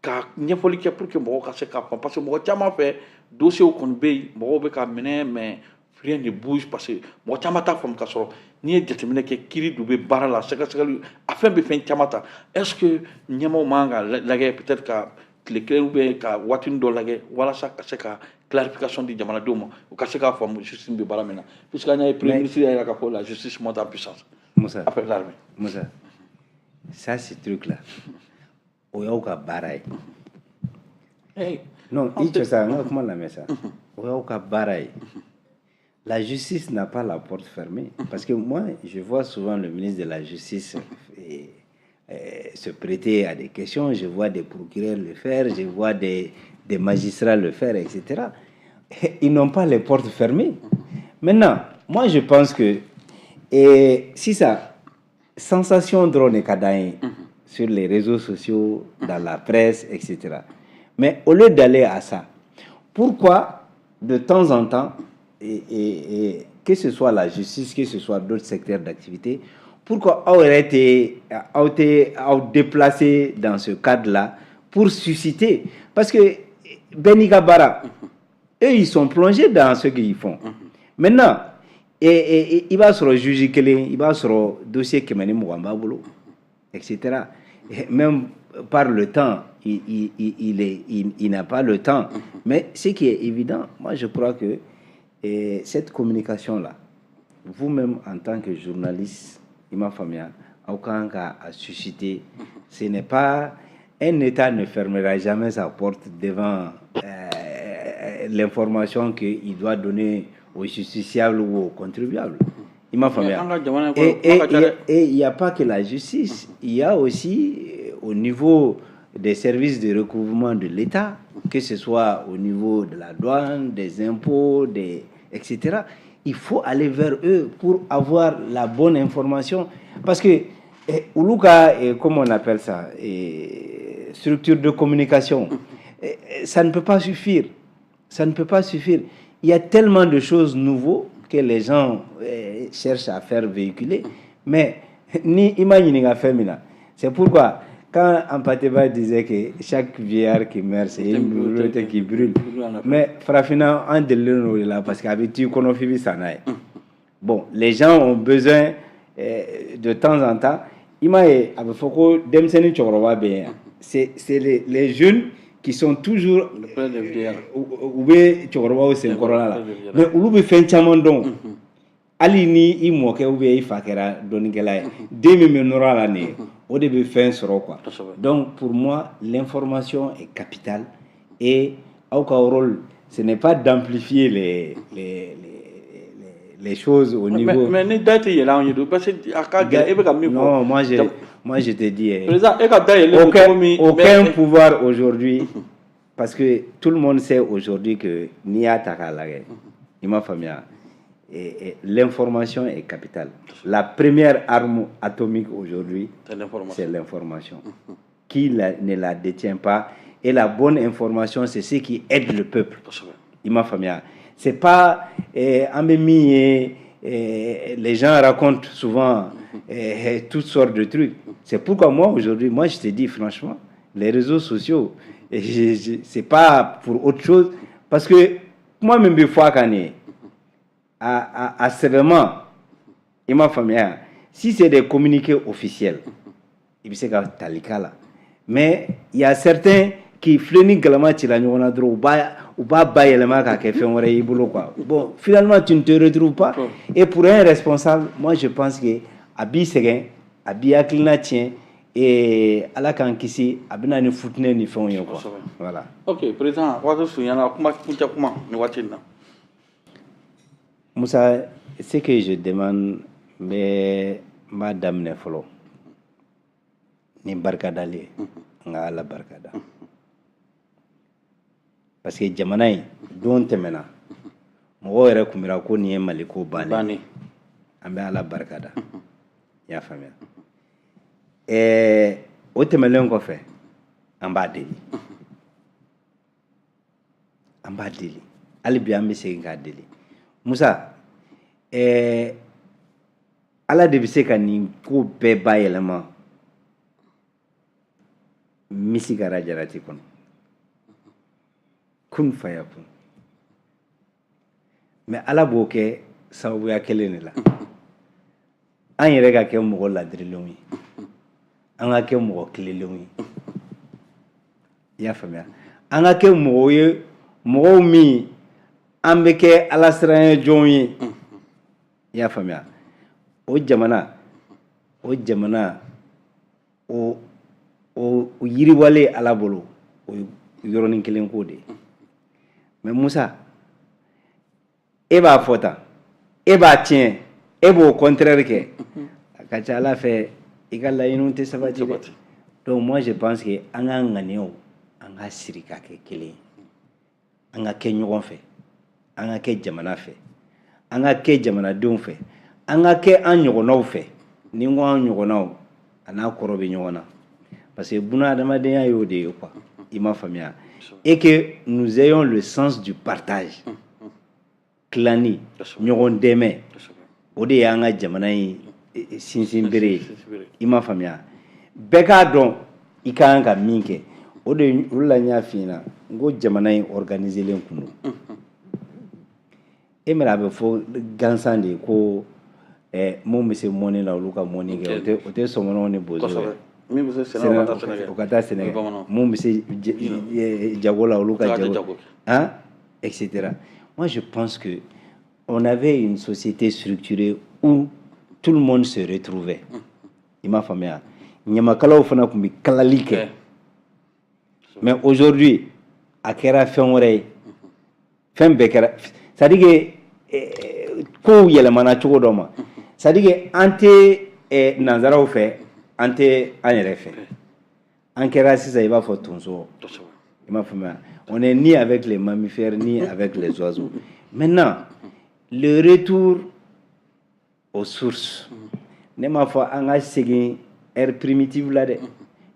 ka ɲɛfɔli kɛ pour que mɔgɔw ka se k'a faamu, parce que mɔgɔ caman fɛ, dossier kɔni bɛ yen, mɔgɔw bɛ ka minɛ, mais rien ne bouge, parce que mɔgɔ caman t'a faamu k'a sɔrɔ n'i ye jateminɛ kɛ, kiiri dun bɛ baara la, sɛgɛsɛgɛli a fɛn bɛ fɛn caman ta. Est ce que ɲɛmaaw man kan ka lajɛ peut-être ka tile kelen ou bien ka waatinin dɔ lajɛ walasa ka se ka clarification di jamanadenw ma, u ka se k'a faamu justice bɛ baara min na, puisque an y'a ye premier ministre y'a jira k'a fɔ la justice monte en puissance Musa, après l'armée? Musa, ça, ce truc là, o y'aw ka baara ye. Hey, non, i cɛ sa, n ka kuma lamɛn sa. O y'aw ka baara ye. La justice n'a pas la porte fermée. Parce que moi, je vois souvent le ministre de la Justice se prêter à des questions, je vois des procureurs le faire, je vois des magistrats le faire, etc. Ils n'ont pas les portes fermées. Maintenant, moi, je pense que et si ça, sensation dɔrɔn de ka d'an ye sur les réseaux sociaux, dans la presse, etc. Mais au lieu d'aller à ça, pourquoi de temps en temps, et que ce soit la justice, que ce soit d'autres secteurs d'activité, pourquoi aw yɛrɛ tɛ aw tɛ aw déplacer dans ce cadre-là pour susciter? Parce que bɛɛ n'i ka baara, eux, ils sont plongés dans ce qu'ils font. Maintenant, et i b'a sɔrɔ juge kelen, i b'a sɔrɔ dossier 120 b'a bolo, etc. Et même par le temps, il n'a pas le temps. Mais ce qui est évident, moi, je crois que cette communication-là, vous-même en tant que journaliste, i m'a faamuya, aw kan ka a susciter. Ce n'est pas un État ne fermera jamais sa porte devant l'information qu'il doit donner aux justiciables ou aux contribuables. I m'a faamuya. An ka jamana in Et kɔnɔ, kuma ka ca dɛ. Et il n'y a pas que la justice, il y a aussi au niveau des services de recouvrement de l'État, que ce soit au niveau de la douane, des impôts, etc. Il faut aller vers eux pour avoir la bonne information. Parce que, olu ka, comment on appelle ça, structure de communication, ça ne peut pas suffire. Ça ne peut pas suffire. Il y a tellement de choses nouvelles que les gens cherchent à faire véhiculer. Mais ni i ma ɲininka fɛn min na. C'est pourquoi quand Hampâté-Bâ disait que chaque vieillard qui meurt, c'est une bibliothèque qui brûle. Mais farafinna, an delilen don o de la parce que a bɛ t'i kɔnɔ f'i bɛ sa n'a ye. Bon, les gens ont besoin de temps en temps. I m'a ye, a bɛ fɔ ko denmisɛnnin cɛkɔrɔba bɛ yen. C'est les jeunes qui sont toujours Près des vieillards. U bɛ cɛkɔrɔbaw senkɔrɔla la. Près des vieillards. Mais olu bɛ fɛn caman dɔn. Hali ni i mɔkɛ ou bien i fa kɛra dɔnnikɛla ye, den min bɛ nɔrɔ a la nin ye, o de bɛ fɛn sɔrɔ quoi. Donc pour moi, l'information est capitale et aw ka rôle, ce n'est pas d'amplifier les choses au niveau. Mais ni da tɛ yɛlɛ anw ye dun, parce que a ka gɛlɛn, e bɛ ka min fɔ. Non, moi je te dis, eh, Président, e ka da yɛlɛ don aucun, cogo min. Aucun pouvoir aujourd'hui, parce que tout le monde sait aujourd'hui que n'i y'a ta k'a lajɛ, i m'a faamuya, et l'information est capitale. La première arme atomique aujourd'hui, C'est l'information. C'est l'information. Qui ne la détient pas, et la bonne information, c'est ce qui aide le peuple. I m'a faamuya. C'est pas an bɛ min ye, les gens racontent souvent toutes sortes de trucs. C'est pourquoi moi aujourd'hui, moi je te dis franchement, les réseaux sociaux, et c'est pas pour autre chose, parce que moi même bɛ fɔ a kan nin ye, a sɛbɛnma, i m'a faamuya, si c'est des communiqués officiels, i bɛ se ka tali k'a la. Mais il y a certains qui filɛ ni galama cira ɲɔgɔn na dɔrɔn, u b'a bayɛlɛma k'a kɛ fɛn wɛrɛ y'i bolo quoi. Bon, finalement tu ne te retrouves pas. Et pour un responsable, moi je pense que a b'i sɛgɛn, a b'i hakilina tiɲɛ et Ala k'an kisi, a bɛ na ni futinɛ ni fɛnw ye quoi. Voilà. Ok, président, waati surunyana, kuma kuncɛ kuma nin waati in na. Musa, ce que je demande, n b'a daminɛ fɔlɔ ni barikadali ye, n ka Ala barikada. Parce que jamana in don tɛmɛna, mɔgɔw yɛrɛ kun bɛra ko nin ye Mali ko bannen. Bannen. An bɛ Ala barikada. I y'a faamuya. O tɛmɛnen kɔfɛ, an b'a deli. An b'a deli. Hali bi an bɛ segin k'a deli. Musa, Ala de bɛ se ka nin ko bɛɛ bayɛlɛma misi kɛra jarati kɔnɔ. Kun fayakun. Mais Ala b'o kɛ sababuya kelen de la. An yɛrɛ ka kɛ mɔgɔ ladirilenw ye. An ka kɛ mɔgɔ tilenlenw ye. I y'a faamuya. An ka kɛ mɔgɔw ye, mɔgɔw min an bɛ kɛ Ala siranɲɛ jɔnw ye. I y'a faamuya. O jamana, o yiriwalen Ala bolo, o ye yɔrɔnin kelen ko de ye. Mais Musa, e b'a fɔ tan. E b'a tiɲɛ, e b'o contraire kɛ, a ka ca Ala fɛ i ka laɲiniw tɛ sabati dɛ. Donc moi je pense que an ka ŋaniyaw, an ka siri ka kɛ kelen ye, an ka kɛ ɲɔgɔn fɛ, an ka kɛ jamana fɛ, an ka kɛ jamanadenw fɛ, an ka kɛ an ɲɔgɔnnaw fɛ. Ni n ko an ɲɔgɔnnaw, a n'a kɔrɔ bɛ ɲɔgɔn na, parce que buna adamadenya y'o de ye quoi. I m'a faamuya? Et que nous ayons le sens du partage, tilani, ɲɔgɔn dɛmɛ, o de y'an ka jamana in sinsin bere ye. I m'a faamuya? Bɛɛ k'a dɔn i ka kan ka min kɛ. O de o la n y'a f'i ɲɛna n ko jamana in organiser kun don. E mɛna a bɛ fɔ gansan de ye ko mun bɛ se mɔni la, olu ka mɔni kɛ, o tɛ sɔmɔnɔw ni bozow ye. Min bɛ se sɛnɛ, o ka taa sɛnɛ kɛ. Mun bɛ se jago la, olu ka jago, hein, etc. Moi je pense que on avait une société structurée où tout le monde se retrouvait. I m'a faamuya? Ɲamakalaw fana tun bɛ kalali kɛ. Mais aujourd'hui a kɛra fɛn wɛrɛ ye, fɛn bɛɛ kɛra, c'est à dire que kow yɛlɛmana cogo dɔ ma, c'est à dire que an tɛ nanzaraw fɛ, an tɛ an yɛrɛ fɛ, an kɛra sisan i b'a fɔ tonso. I m'a faamuya? On est ni avec les mammifères ni avec les oiseaux. Maintenant, le retour aux sources, ne m'a fɔ an ka segin ère primitive la dɛ,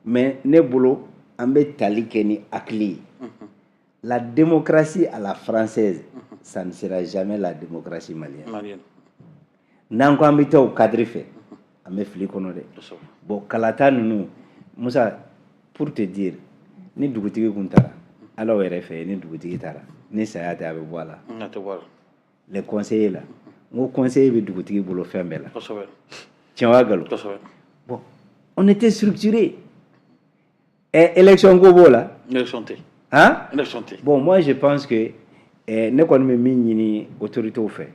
mais ne bolo an bɛ tali kɛ ni hakili ye. La démocratie à la française, ça ne sera jamais la démocratie malienne. N'an ko an bɛ taa o cadre fɛ, an bɛ fili kɔnɔ dɛ. Bon, kalata ninnu, Musa, pour te dire, ni dugutigi kun taara Ala yɛrɛ fɛ, ni dugutigi taara ni saya tɛ, a bɛ bɔ a la. Les conseillers la, n ko conseiller bɛ dugutigi bolo fɛn bɛɛ la. Tiɲɛ wa nkalon? Bon, on était structuré. Élection ko b'o la. Élection tɛ. Hein? Élection tɛ. Bon, moi je pense que ne kɔni bɛ min ɲini autorités fɛ,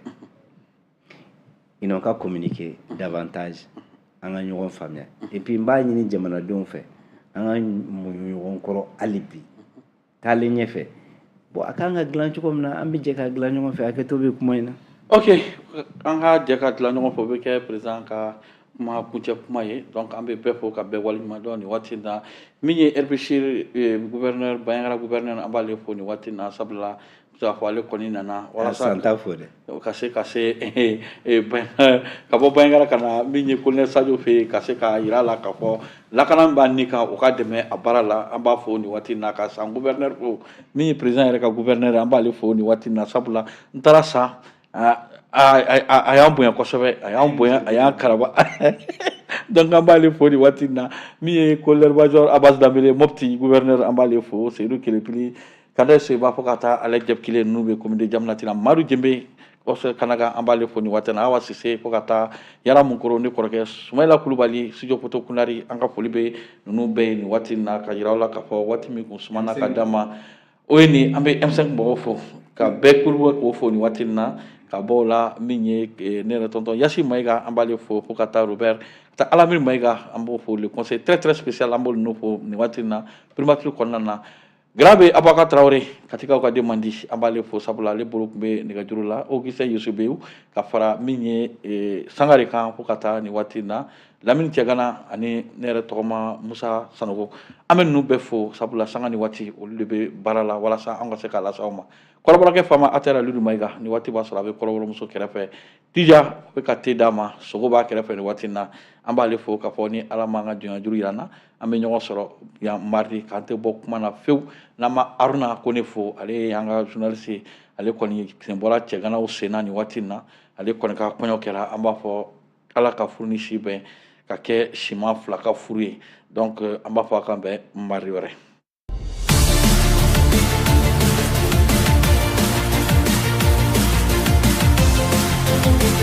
ils n'ont qu'à communiquer davantage, an ka ɲɔgɔn faamuya. Et puis n b'a ɲini jamanadenw fɛ, an ka muɲu ɲɔgɔn kɔrɔ hali bi taalen ɲɛfɛ. Bon, a kan ka dilan cogo min na, an bɛ jɛ ka dilan ɲɔgɔn fɛ. Hakɛto bɛ kuma in na. Ok, an ka jɛ ka dilan ɲɔgɔn fɛ, o bɛ kɛ président ka kuma kuncɛ kuma ye. Donc an bɛ bɛɛ fo ka bɛɛ waleɲuman dɔn nin waati in na. Min ye Herbishir gouverneur, Bandiagara gouverneur, an b'ale fo nin waati in na, sabula n bɛ se k'a fɔ ale kɔni nana walasa san t'a fo dɛ. ka se ka bɔ Bandiagara ka na min ye colonel Sadio fɛ yen, ka se k'a yira a la k'a fɔ lakana min b'a ni kan, o ka dɛmɛ a baara la. An b'a fo nin waati in na, ka san gouverneur fo, min ye président yɛrɛ ka gouverneur, an b'ale fo nin waati in na, sabula n taara san a y'an bonya kosɛbɛ, a y'an bonya, a y'an karaba. Donc an b'ale fo nin waati in na. Min ye colonel major Abbas Danbele, Mopti gouverneur, an b'ale fo. Seydou Kelepili Kandɛ Seba, fo ka taa ale Jɛpikile ninnu bɛ commune de Jamanati la. Madu Jenbe kɔfɛ Kanaga, an b'ale fo nin waati in na. Awa Sise, fo ka taa Yara Munkoro, ne kɔrɔkɛ Sumayila Kulubali, studio Poto Kunari, an ka foli bɛ ninnu bɛɛ ye nin waati in na, ka yira aw la k'a fɔ waati min kun sumana ka d'a ma, o ye nin. An bɛ M5 mɔgɔw fo, ka bɛɛ kuluba k'o fo nin waati in na. Ka bɔ o la, min ye ne yɛrɛ tonton Yasi Mayiga, an b'ale fo, fo ka taa Robert, ka taa Alamine Mayiga, an b'o fo, le conseil très très spécial, an b'o ninnu fo nin waati in na primature kɔnɔna na. Grabe Abaka Traoré, Katikaw ka den man di, an b'ale fo, sabula ale bolo tun bɛ nɛgɛjuru la. Augustin Yusubeyu, ka fara min ye Sangare kan, fo ka taa nin waati in na Lamini Cɛgana ani ne yɛrɛ tɔgɔma Musa Sanogo, an bɛ ninnu bɛɛ fo, sabula sanga ni waati olu de bɛ baara la walasa an ka se k'a lase aw ma. Kɔrɔbɔrɔkɛ faama Atɛra Ludu Mayiga, nin waati b'a sɔrɔ a bɛ kɔrɔbɔrɔmuso kɛrɛfɛ, Tija bɛ ka te d'a ma, sogo b'a kɛrɛfɛ nin waati in na. An b'ale fo k'a fɔ ni Ala m'an ka jɔnya juru yira an na, an bɛ ɲɔgɔn sɔrɔ yan mardi, k'an tɛ bɔ kuma na fewu n'an ma Aruna ko ne fo. Ale ye an ka journaliste ye, ale kɔni sen bɔra cɛganaw sen na nin waati in na, ale kɔni ka kɔɲɔ kɛra. An b'a fɔ Ala ka furu ni si bɛn ka kɛ siman fila ka furu ye. Donc an b'a fɔ a kan bɛn mardi wɛrɛ. Thank you.